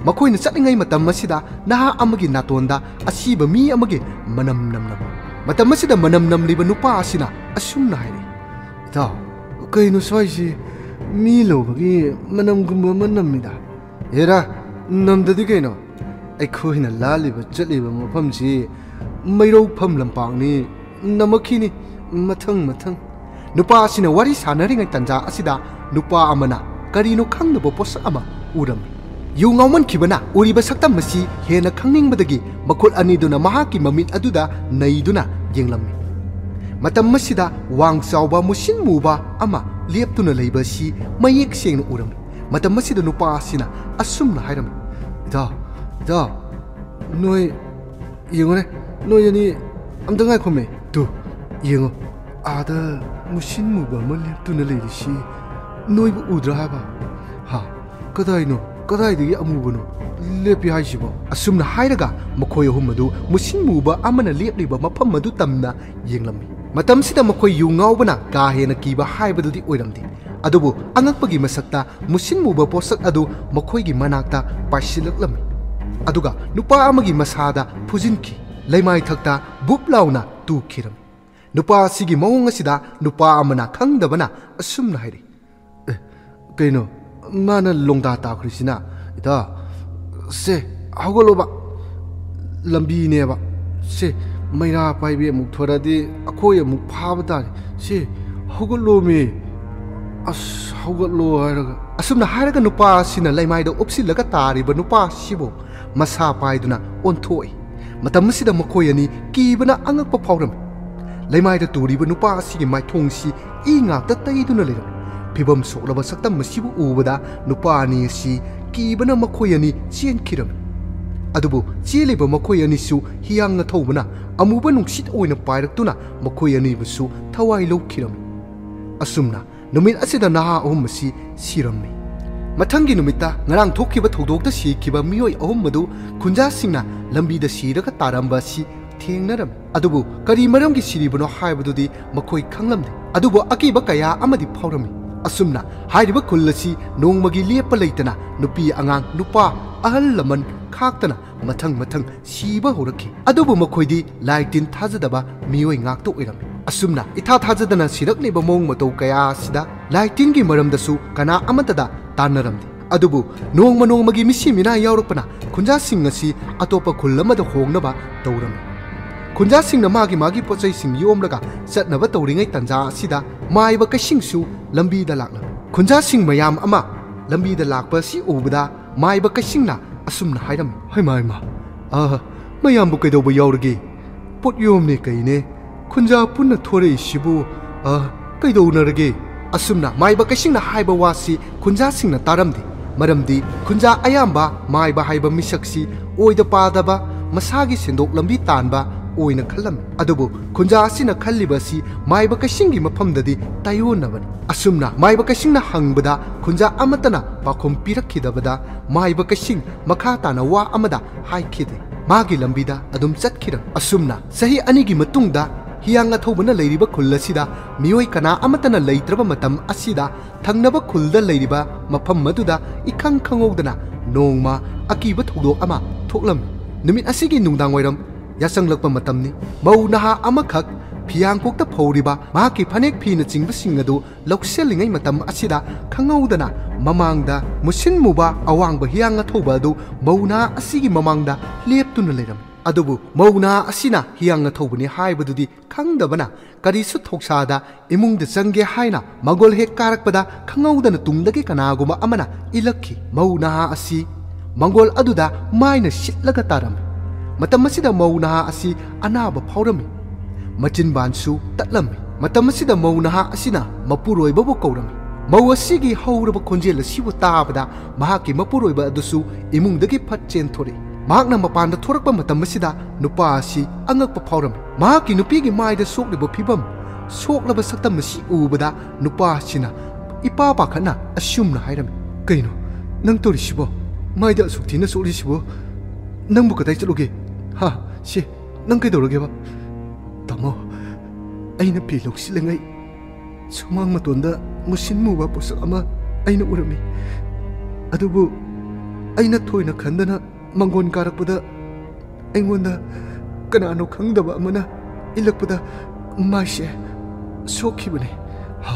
ꯃꯈꯣꯏꯅ ꯆꯠꯂꯤꯉꯩ ꯃꯇꯝ ꯑꯁꯤꯗ ꯅꯍꯥ ꯑꯃꯒꯤ ꯅꯥꯇꯣꯟꯗ ꯑꯁꯤꯕ ꯃꯤ ꯑꯃꯒꯤ ꯃꯅꯝ ꯅꯝꯂꯝꯃꯤ꯫ ꯃꯇꯝ ꯑꯁꯤꯗ ꯃꯅꯝ ꯅꯝꯂꯤꯕ ꯅꯨꯄꯥ ꯑꯁꯤꯅ ꯑꯁꯨꯝꯅ ꯍꯥꯏꯔꯛꯏ, "ꯏꯇꯥꯎ, ꯀꯩꯅꯣ ꯁ꯭ꯋꯥꯏꯁꯤ ꯃꯤ ꯂꯧꯕꯒꯤ ꯃꯅꯝꯒꯨꯝꯕ ꯑꯃ ꯅꯝꯃꯤꯗ?" ꯍꯦꯔꯥ, ꯅꯝꯗꯗꯤ ꯀꯩꯅꯣ? ꯑꯩꯈꯣꯏꯅ ꯂꯥꯜꯂꯤꯕ ꯆꯠꯂꯤꯕ ꯃꯐꯝꯁꯤ ꯃꯩꯔꯧꯐꯝ ꯂꯝꯄꯥꯛꯅꯤ꯫ ꯅꯝꯃꯛꯈꯤꯅꯤ, ꯃꯊꯪ ꯃꯊꯪ꯫ ꯅꯨꯄꯥ ꯑꯁꯤꯅ ꯋꯥꯔꯤ ꯁꯥꯟꯅꯔꯤꯉꯩ ꯇꯥꯟꯖꯥ ꯑꯁꯤꯗ ꯅꯨꯄꯥ ꯑꯃꯅ ꯀꯔꯤꯅꯣ ꯈꯪꯗꯕ ꯄꯣꯠꯁꯛ ꯑꯃ ꯎꯔꯝꯃꯤ꯫ ꯌꯨ ꯉꯥꯎꯃꯟꯈꯤꯕꯅ ꯎꯔꯤꯕ ꯁꯛꯇꯝ ꯑꯁꯤ ꯍꯦꯟꯅ ꯈꯪꯅꯤꯡꯕꯗꯒꯤ ꯃꯈꯨꯠ ꯑꯅꯤꯗꯨꯅ ꯃꯍꯥꯛꯀꯤ ꯃꯃꯤꯠ ꯑꯗꯨꯗ ꯅꯩꯗꯨꯅ ꯌꯦꯡꯂꯝꯃꯤ꯫ ꯃꯇꯝ ꯑꯁꯤꯗ ꯋꯥꯡ ꯆꯥꯎꯕ ꯃꯨꯁꯤꯟ ꯃꯨꯕ ꯑꯃ ꯂꯦꯞꯇꯨꯅ ꯂꯩꯕ ꯑꯁꯤ ꯃꯌꯦꯛ ꯁꯦꯡꯅ ꯎꯔꯝꯃꯤ꯫ ꯃꯇꯝ ꯑꯁꯤꯗ ꯅꯨꯄꯥ ꯑꯁꯤꯅ ꯑꯁꯨꯝꯅ ꯍꯥꯏꯔꯝꯃꯤ, "ꯏꯇꯥꯎ, ꯏꯇꯥꯎ, ꯅꯣꯏ ꯌꯦꯡꯉꯨꯅꯦ, ꯅꯣꯏ ꯑꯅꯤ ꯑꯝꯇ ꯉꯥꯏꯈꯣꯃꯦ꯫ ꯇꯨ, ꯌꯦꯡꯉꯣ, ꯑꯥꯗ ꯃꯨꯁꯤꯟ ꯃꯨꯕ ꯑꯃ ꯂꯦꯞꯇꯨꯅ ꯂꯩꯔꯤꯁꯤ ꯅꯣꯏꯕꯨ ꯎꯗ꯭ꯔꯥ ꯍꯥꯏꯕ? ꯍꯥ? ꯀꯗꯥꯏꯅꯣ? ꯀꯗꯥꯏꯗꯒꯤ ꯑꯃꯨꯕꯅꯣ ꯂꯦꯞꯄꯤ ꯍꯥꯏꯁꯤꯕꯣ?" ꯑꯁꯨꯝꯅ ꯍꯥꯏꯔꯒ ꯃꯈꯣꯏ ꯑꯍꯨꯝ ꯑꯗꯨ ꯃꯨꯁꯤꯟ ꯃꯨꯕ ꯑꯃꯅ ꯂꯦꯞꯂꯤꯕ ꯃꯐꯝ ꯑꯗꯨ ꯇꯝꯅ ꯌꯦꯡꯂꯝꯃꯤ꯫ ꯃꯇꯝꯁꯤꯗ ꯃꯈꯣꯏ ꯌꯨ ꯉꯥꯎꯕꯅ ꯀꯥ ꯍꯦꯟꯅ ꯀꯤꯕ ꯍꯥꯏꯕꯗꯨꯗꯤ ꯑꯣꯏꯔꯝꯗꯦ, ꯑꯗꯨꯕꯨ ꯑꯉꯛꯄꯒꯤ ꯃꯁꯛꯇ ꯃꯨꯁꯤꯟ ꯃꯨꯕ ꯄꯣꯠꯁꯛ ꯑꯗꯨ ꯃꯈꯣꯏꯒꯤ ꯃꯅꯥꯛꯇ ꯄꯥꯏꯁꯤꯜꯂꯛꯂꯝꯃꯤ꯫ ꯑꯗꯨꯒ ꯅꯨꯄꯥ ꯑꯃꯒꯤ ꯃꯁꯥꯗ ꯐꯨꯖꯤꯟꯈꯤ꯫ ꯂꯩꯃꯥꯏꯊꯛꯇ ꯕꯨꯞ ꯂꯥꯎꯅ ꯇꯨꯈꯤꯔꯝꯃꯤ꯫ ꯅꯨꯄꯥ ꯑꯁꯤꯒꯤ ꯃꯑꯣꯡ ꯑꯁꯤꯗ ꯅꯨꯄꯥ ꯑꯃꯅ ꯈꯪꯗꯕꯅ ꯑꯁꯨꯝꯅ ꯍꯥꯏꯔꯛꯏ, "ꯑꯦ, ꯀꯩꯅꯣ ꯃꯥꯅ ꯂꯣꯡꯗꯥ ꯇꯥꯈ꯭ꯔꯤꯁꯤꯅ? ꯏꯇꯥ, ꯁꯦ, ꯍꯧꯒꯠꯂꯣꯕ, ꯂꯝꯕꯤꯅꯦꯕ꯫ ꯁꯦ, ꯃꯩꯔꯥ ꯄꯥꯏꯕꯤ ꯑꯃꯨꯛ ꯊꯣꯔꯛꯑꯗꯤ ꯑꯩꯈꯣꯏ ꯑꯃꯨꯛ ꯐꯥꯕ ꯇꯥꯔꯦ꯫ ꯁꯦ, ꯍꯧꯒꯠꯂꯣꯃꯤ꯫ ꯑꯁ, ꯍꯧꯒꯠꯂꯣ ꯍꯥꯏꯔꯒ꯫" ꯑꯁꯨꯝꯅ ꯍꯥꯏꯔꯒ ꯅꯨꯄꯥ ꯑꯁꯤꯅ ꯂꯩꯃꯥꯏꯗ ꯎꯞꯁꯤꯜꯂꯒ ꯇꯥꯔꯤꯕ ꯅꯨꯄꯥ ꯑꯁꯤꯕꯨ ꯃꯁꯥ ꯄꯥꯏꯗꯨꯅ ꯑꯣꯟꯊꯣꯛꯏ꯫ ꯃꯇꯝ ꯑꯁꯤꯗ ꯃꯈꯣꯏ ꯑꯅꯤ ꯀꯤꯕꯅ ꯑꯉꯛꯄ ꯐꯥꯎꯔꯝꯃꯤ꯫ ꯂꯩꯃꯥꯏꯗ ꯇꯨꯔꯤꯕ ꯅꯨꯄꯥ ꯑꯁꯤꯒꯤ ꯃꯥꯏꯊꯣꯡꯁꯤ ꯏ ꯉꯥꯛꯇ ꯇꯩꯗꯨꯅ ꯂꯩꯔꯝꯃꯤ꯫ ꯐꯤꯕꯝ ꯁꯣꯛꯂꯕ ꯁꯛꯇꯝ ꯑꯁꯤꯕꯨ ꯎꯕꯗ ꯅꯨꯄꯥ ꯑꯅꯤ ꯑꯁꯤ ꯀꯤꯕꯅ ꯃꯈꯣꯏ ꯑꯅꯤ ꯆꯦꯟꯈꯤꯔꯝꯃꯤ꯫ ꯑꯗꯨꯕꯨ ꯆꯦꯜꯂꯤꯕ ꯃꯈꯣꯏ ꯑꯅꯤꯁꯨ ꯍꯤꯌꯥꯡꯅ ꯊꯧꯕꯅ ꯑꯃꯨꯕ ꯅꯨꯡꯁꯤꯠ ꯑꯣꯏꯅ ꯄꯥꯏꯔꯛꯇꯨꯅ ꯃꯈꯣꯏ ꯑꯅꯤꯕꯨꯁꯨ ꯊꯋꯥꯏ ꯂꯧꯈꯤꯔꯝꯃꯤ꯫ ꯑꯁꯨꯝꯅ ꯅꯨꯃꯤꯠ ꯑꯁꯤꯗ ꯅꯍꯥ ꯑꯍꯨꯝ ꯑꯁꯤ ꯁꯤꯔꯝꯃꯤ꯫ ꯃꯊꯪꯒꯤ ꯅꯨꯃꯤꯠꯇ ꯉꯔꯥꯡ ꯊꯣꯛꯈꯤꯕ ꯊꯧꯗꯣꯛꯇ ꯁꯤꯈꯤꯕ ꯃꯤꯑꯣꯏ ꯑꯍꯨꯝ ꯑꯗꯨ ꯈꯨꯟꯖꯥꯁꯤꯡꯅ ꯂꯝꯕꯤꯗ ꯁꯤꯔꯒ ꯇꯥꯔꯝꯕ ꯑꯁꯤ ꯊꯦꯡꯅꯔꯝꯃꯤ꯫ ꯑꯗꯨꯕꯨ ꯀꯔꯤ ꯃꯔꯝꯒꯤ ꯁꯤꯔꯤꯕꯅꯣ ꯍꯥꯏꯕꯗꯨꯗꯤ ꯃꯈꯣꯏ ꯈꯪꯂꯝꯗꯦ꯫ ꯑꯗꯨꯕꯨ ꯑꯀꯤꯕ ꯀꯌꯥ ꯑꯃꯗꯤ ꯐꯥꯎꯔꯝꯃꯤ꯫ ꯑꯁꯨꯝꯅ ꯍꯥꯏꯔꯤꯕ ꯈꯨꯜ ꯑꯁꯤ ꯅꯣꯡꯃꯒꯤ ꯂꯦꯞꯄ ꯂꯩꯇꯅ ꯅꯨꯄꯤ ꯑꯉꯥꯡ, ꯅꯨꯄꯥ, ꯑꯍꯜ ꯂꯃꯟ ꯈꯥꯛꯇꯅ ꯃꯊꯪ ꯃꯊꯪ ꯁꯤꯕ ꯍꯧꯔꯛꯈꯤ꯫ ꯑꯗꯨꯕꯨ ꯃꯈꯣꯏꯗꯤ ꯂꯥꯏ ꯇꯤꯟ ꯊꯥꯖꯗꯕ ꯃꯤꯑꯣꯏ ꯉꯥꯛꯇ ꯑꯣꯏꯔꯝꯃꯤ꯫ ꯑꯁꯨꯝꯅ ꯏꯊꯥ ꯊꯥꯖꯗꯅ ꯁꯤꯔꯛꯂꯤꯕ ꯃꯑꯣꯡ ꯃꯇꯧ ꯀꯌꯥ ꯑꯁꯤꯗ ꯂꯥꯏ ꯇꯤꯟꯒꯤ ꯃꯔꯝꯗꯁꯨ ꯀꯅꯥ ꯑꯃꯠꯇꯗ ꯇꯥꯟꯅꯔꯝꯗꯦ꯫ ꯑꯗꯨꯕꯨ ꯅꯣꯡꯃ ꯅꯣꯡꯃꯒꯤ ꯃꯤꯁꯤ ꯃꯤꯅꯥ ꯌꯥꯎꯔꯛꯄꯅ ꯈꯨꯟꯖꯥꯁꯤꯡ ꯑꯁꯤ ꯑꯇꯣꯞꯄ ꯈꯨꯜ ꯑꯃꯗ ꯍꯣꯡꯅꯕ ꯇꯧꯔꯝꯃꯤ꯫ ꯈꯨꯟꯖꯥꯁꯤꯡꯅ ꯃꯥꯒꯤ ꯃꯥꯒꯤ ꯄꯣꯠꯆꯩꯁꯤꯡ ꯌꯣꯝꯂꯒ ꯆꯠꯅꯕ ꯇꯧꯔꯤꯉꯩ ꯇꯥꯟꯖꯥ ꯑꯁꯤꯗ ꯃꯥꯏꯕ ꯀꯩꯁꯤꯡꯁꯨ ꯂꯝꯕꯤꯗ ꯂꯥꯛꯂꯝꯃꯤ꯫ ꯈꯨꯟꯖꯥꯁꯤꯡ ꯃꯌꯥꯝ ꯑꯃ ꯂꯝꯕꯤꯗ ꯂꯥꯛꯄ ꯑꯁꯤ ꯎꯕꯗ ꯃꯥꯏꯕ ꯀꯩꯁꯤꯡꯅ ꯑꯁꯨꯝꯅ ꯍꯥꯏꯔꯝꯃꯤ, "ꯍꯩꯃꯥ, ꯍꯩꯃꯥ, ꯑ, ꯃꯌꯥꯝꯕꯨ ꯀꯩꯗꯧꯕ ꯌꯥꯎꯔꯒꯦ? ꯄꯣꯠ ꯌꯣꯝꯅꯦ ꯀꯩꯅꯦ, ꯈꯨꯟꯖꯥ ꯄꯨꯟꯅ ꯊꯣꯔꯛꯏꯁꯤꯕꯨ, ꯑ, ꯀꯩꯗꯧꯅꯔꯒꯦ?" ꯑꯁꯨꯝꯅ ꯃꯥꯏꯕ ꯀꯩꯁꯤꯡꯅ ꯍꯥꯏꯕ ꯋꯥꯁꯤ ꯈꯨꯟꯖꯥꯁꯤꯡꯅ ꯇꯥꯔꯝꯗꯦ꯫ ꯃꯔꯝꯗꯤ ꯈꯨꯟꯖꯥ ꯑꯌꯥꯝꯕ ꯃꯥꯏꯕ ꯍꯥꯏꯕ ꯃꯤꯁꯛꯁꯤ ꯑꯣꯏꯗ ꯄꯥꯗꯕ, ꯃꯁꯥꯒꯤ ꯁꯦꯟꯗꯣꯛ ꯂꯝꯕꯤ ꯇꯥꯟꯕ ꯑꯣꯏꯅ ꯈꯜꯂꯝꯃꯤ꯫ ꯑꯗꯨꯕꯨ ꯈꯨꯟꯖꯥ ꯑꯁꯤꯅ ꯈꯜꯂꯤꯕ ꯑꯁꯤ ꯃꯥꯏꯕ ꯀꯩꯁꯤꯡꯒꯤ ꯃꯐꯝꯗꯗꯤ ꯇꯥꯏꯑꯣꯟꯅꯕꯅꯤ꯫ ꯑꯁꯨꯝꯅ ꯃꯥꯏꯕ ꯀꯩꯁꯤꯡꯅ ꯍꯪꯕꯗ ꯈꯨꯟꯖꯥ ꯑꯃꯠꯇꯅ ꯄꯥꯎꯈꯨꯝ ꯄꯤꯔꯛꯈꯤꯗꯕꯗ ꯃꯥꯏꯕ ꯀꯩꯁꯤꯡ ꯃꯈꯥ ꯇꯥꯅ ꯋꯥ ꯑꯃꯗ ꯍꯥꯏꯈꯤꯗꯦ꯫ ꯃꯥꯒꯤ ꯂꯝꯕꯤꯗ ꯑꯗꯨꯝ ꯆꯠꯈꯤꯔꯝꯃꯤ꯫ ꯑꯁꯨꯝꯅ ꯆꯍꯤ ꯑꯅꯤꯒꯤ ꯃꯇꯨꯡꯗ ꯍꯤꯌꯥꯡ ꯑꯊꯧꯕꯅ ꯂꯩꯔꯤꯕ ꯈꯨꯜ ꯑꯁꯤꯗ ꯃꯤꯑꯣꯏ ꯀꯅꯥ ꯑꯃꯠꯇꯅ ꯂꯩꯇ꯭ꯔꯕ ꯃꯇꯝ ꯑꯁꯤꯗ ꯊꯪꯅꯕ ꯈꯨꯜꯗ ꯂꯩꯔꯤꯕ ꯃꯐꯝ ꯑꯗꯨꯗ ꯏꯈꯪ ꯈꯪꯍꯧꯗꯅ ꯅꯣꯡꯃ ꯑꯀꯤꯕ ꯊꯧꯗꯣꯛ ꯑꯃ ꯊꯣꯛꯂꯝꯃꯤ꯫ ꯅꯨꯃꯤꯠ ꯑꯁꯤꯒꯤ ꯅꯨꯡꯗꯥꯡꯋꯥꯏꯔꯝ ꯌꯥꯆꯪꯂꯛꯄ ꯃꯇꯝꯅꯤ꯫ ꯃꯧ ꯅꯍꯥ ꯑꯃꯈꯛ ꯐꯤꯌꯥꯡꯀꯣꯛꯇ ꯐꯧꯔꯤꯕ ꯃꯍꯥꯛꯀꯤ ꯐꯅꯦꯛ ꯐꯤꯅꯆꯤꯡꯕꯁꯤꯡ ꯑꯗꯨ ꯂꯧꯁꯤꯜꯂꯤꯉꯩ ꯃꯇꯝ ꯑꯁꯤꯗ ꯈꯪꯍꯧꯗꯅ ꯃꯃꯥꯡꯗ ꯃꯨꯁꯤꯟ ꯃꯨꯕ ꯑꯋꯥꯡꯕ ꯍꯤꯌꯥꯡ ꯑꯊꯧꯕ ꯑꯗꯨ ꯃꯧ ꯅꯍꯥ ꯑꯁꯤꯒꯤ ꯃꯃꯥꯡꯗ ꯂꯦꯞꯇꯨꯅ ꯂꯩꯔꯝꯃꯤ꯫ ꯑꯗꯨꯕꯨ ꯃꯧ ꯅꯍꯥ ꯑꯁꯤꯅ ꯍꯤꯌꯥꯡ ꯑꯊꯧꯕꯅꯤ ꯍꯥꯏꯕꯗꯨꯗꯤ ꯈꯪꯗꯕꯅ ꯀꯔꯤꯁꯨ ꯊꯧꯁꯥꯗ ꯏꯃꯨꯡꯗ ꯆꯪꯒꯦ ꯍꯥꯏꯅ ꯃꯥꯡꯒꯣꯜ ꯍꯦꯛ ꯀꯥꯔꯛꯄꯗ ꯈꯪꯍꯧꯗꯅ ꯇꯨꯡꯗꯒꯤ ꯀꯅꯥꯒꯨꯝꯕ ꯑꯃꯅ ꯏꯜꯂꯛꯈꯤ꯫ ꯃꯧ ꯅꯍꯥ ꯑꯁꯤ ꯃꯥꯡꯒꯣꯜ ꯑꯗꯨꯗ ꯃꯥꯏꯅ ꯁꯤꯠꯂꯒ ꯇꯥꯔꯝꯃꯤ꯫ ꯃꯇꯝ ꯑꯁꯤꯗ ꯃꯧ ꯅꯍꯥ ꯑꯁꯤ ꯑꯅꯥꯕ ꯐꯥꯎꯔꯝꯃꯤ꯫ ꯃꯆꯤꯟꯕꯥꯟꯁꯨ ꯇꯠꯂꯝꯃꯤ꯫ ꯃꯇꯝ ꯑꯁꯤꯗ ꯃꯧ ꯅꯍꯥ ꯑꯁꯤꯅ ꯃꯄꯨꯔꯣꯏꯕꯕꯨ ꯀꯧꯔꯝꯃꯤ꯫ ꯃꯧ ꯑꯁꯤꯒꯤ ꯍꯧꯔꯕ ꯈꯣꯟꯖꯦꯜ ꯑꯁꯤꯕꯨ ꯇꯥꯕꯗ ꯃꯍꯥꯛꯀꯤ ꯃꯄꯨꯔꯣꯏꯕ ꯑꯗꯨꯁꯨ ꯏꯃꯨꯡꯗꯒꯤ ꯐꯠ ꯆꯦꯟꯊꯣꯔꯛꯏ꯫ ꯃꯍꯥꯛꯅ ꯃꯄꯥꯟꯗ ꯊꯣꯔꯛꯄ ꯃꯇꯝ ꯑꯁꯤꯗ ꯅꯨꯄꯥ ꯑꯁꯤ ꯑꯉꯛꯄ ꯐꯥꯎꯔꯝꯃꯤ꯫ ꯃꯍꯥꯛꯀꯤ ꯅꯨꯄꯤꯒꯤ ꯃꯥꯏꯗ ꯁꯣꯛꯂꯤꯕ ꯐꯤꯚꯝ, ꯁꯣꯛꯂꯕ ꯁꯛꯇꯝ ꯑꯁꯤ ꯎꯕꯗ ꯅꯨꯄꯥ ꯑꯁꯤꯅ ꯏꯄꯥ ꯄꯥꯈꯠꯅ ꯑꯁꯨꯝꯅ ꯍꯥꯏꯔꯝꯃꯤ, "ꯀꯩꯅꯣ ꯅꯪ ꯇꯧꯔꯤꯁꯤꯕꯣ? ꯃꯥꯏꯗ ꯑꯁꯨꯛ ꯊꯤꯅ ꯁꯣꯛꯂꯤꯁꯤꯕꯣ? ꯅꯪꯕꯨ ꯀꯗꯥꯏ ꯆꯠꯂꯨꯒꯦ? ꯍꯥ? ꯁꯤ, ꯅꯪ ꯀꯩꯗꯧꯔꯒꯦꯕ?" "ꯇꯥꯃꯣ, ꯑꯩꯅ ꯐꯤ ꯂꯧꯁꯤꯜꯂꯤꯉꯩ ꯁꯨꯃꯥꯡ ꯃꯇꯣꯟꯗ ꯃꯨꯁꯤꯟ ꯃꯨꯕ ꯄꯣꯠꯁꯛ ꯑꯃ ꯑꯩꯅ ꯎꯔꯝꯃꯤ꯫ ꯑꯗꯨꯕꯨ ꯑꯩꯅ ꯊꯣꯏꯅ ꯈꯟꯗꯅ ꯃꯥꯡꯒꯣꯟ ꯀꯥꯔꯛꯄꯗ ꯑꯩꯉꯣꯟꯗ ꯀꯅꯥꯅꯣ ꯈꯪꯗꯕ ꯑꯃꯅ ꯏꯜꯂꯛꯄꯗ ꯃꯥꯏꯁꯦ ꯁꯣꯛꯈꯤꯕꯅꯦ꯫" "ꯍꯥ?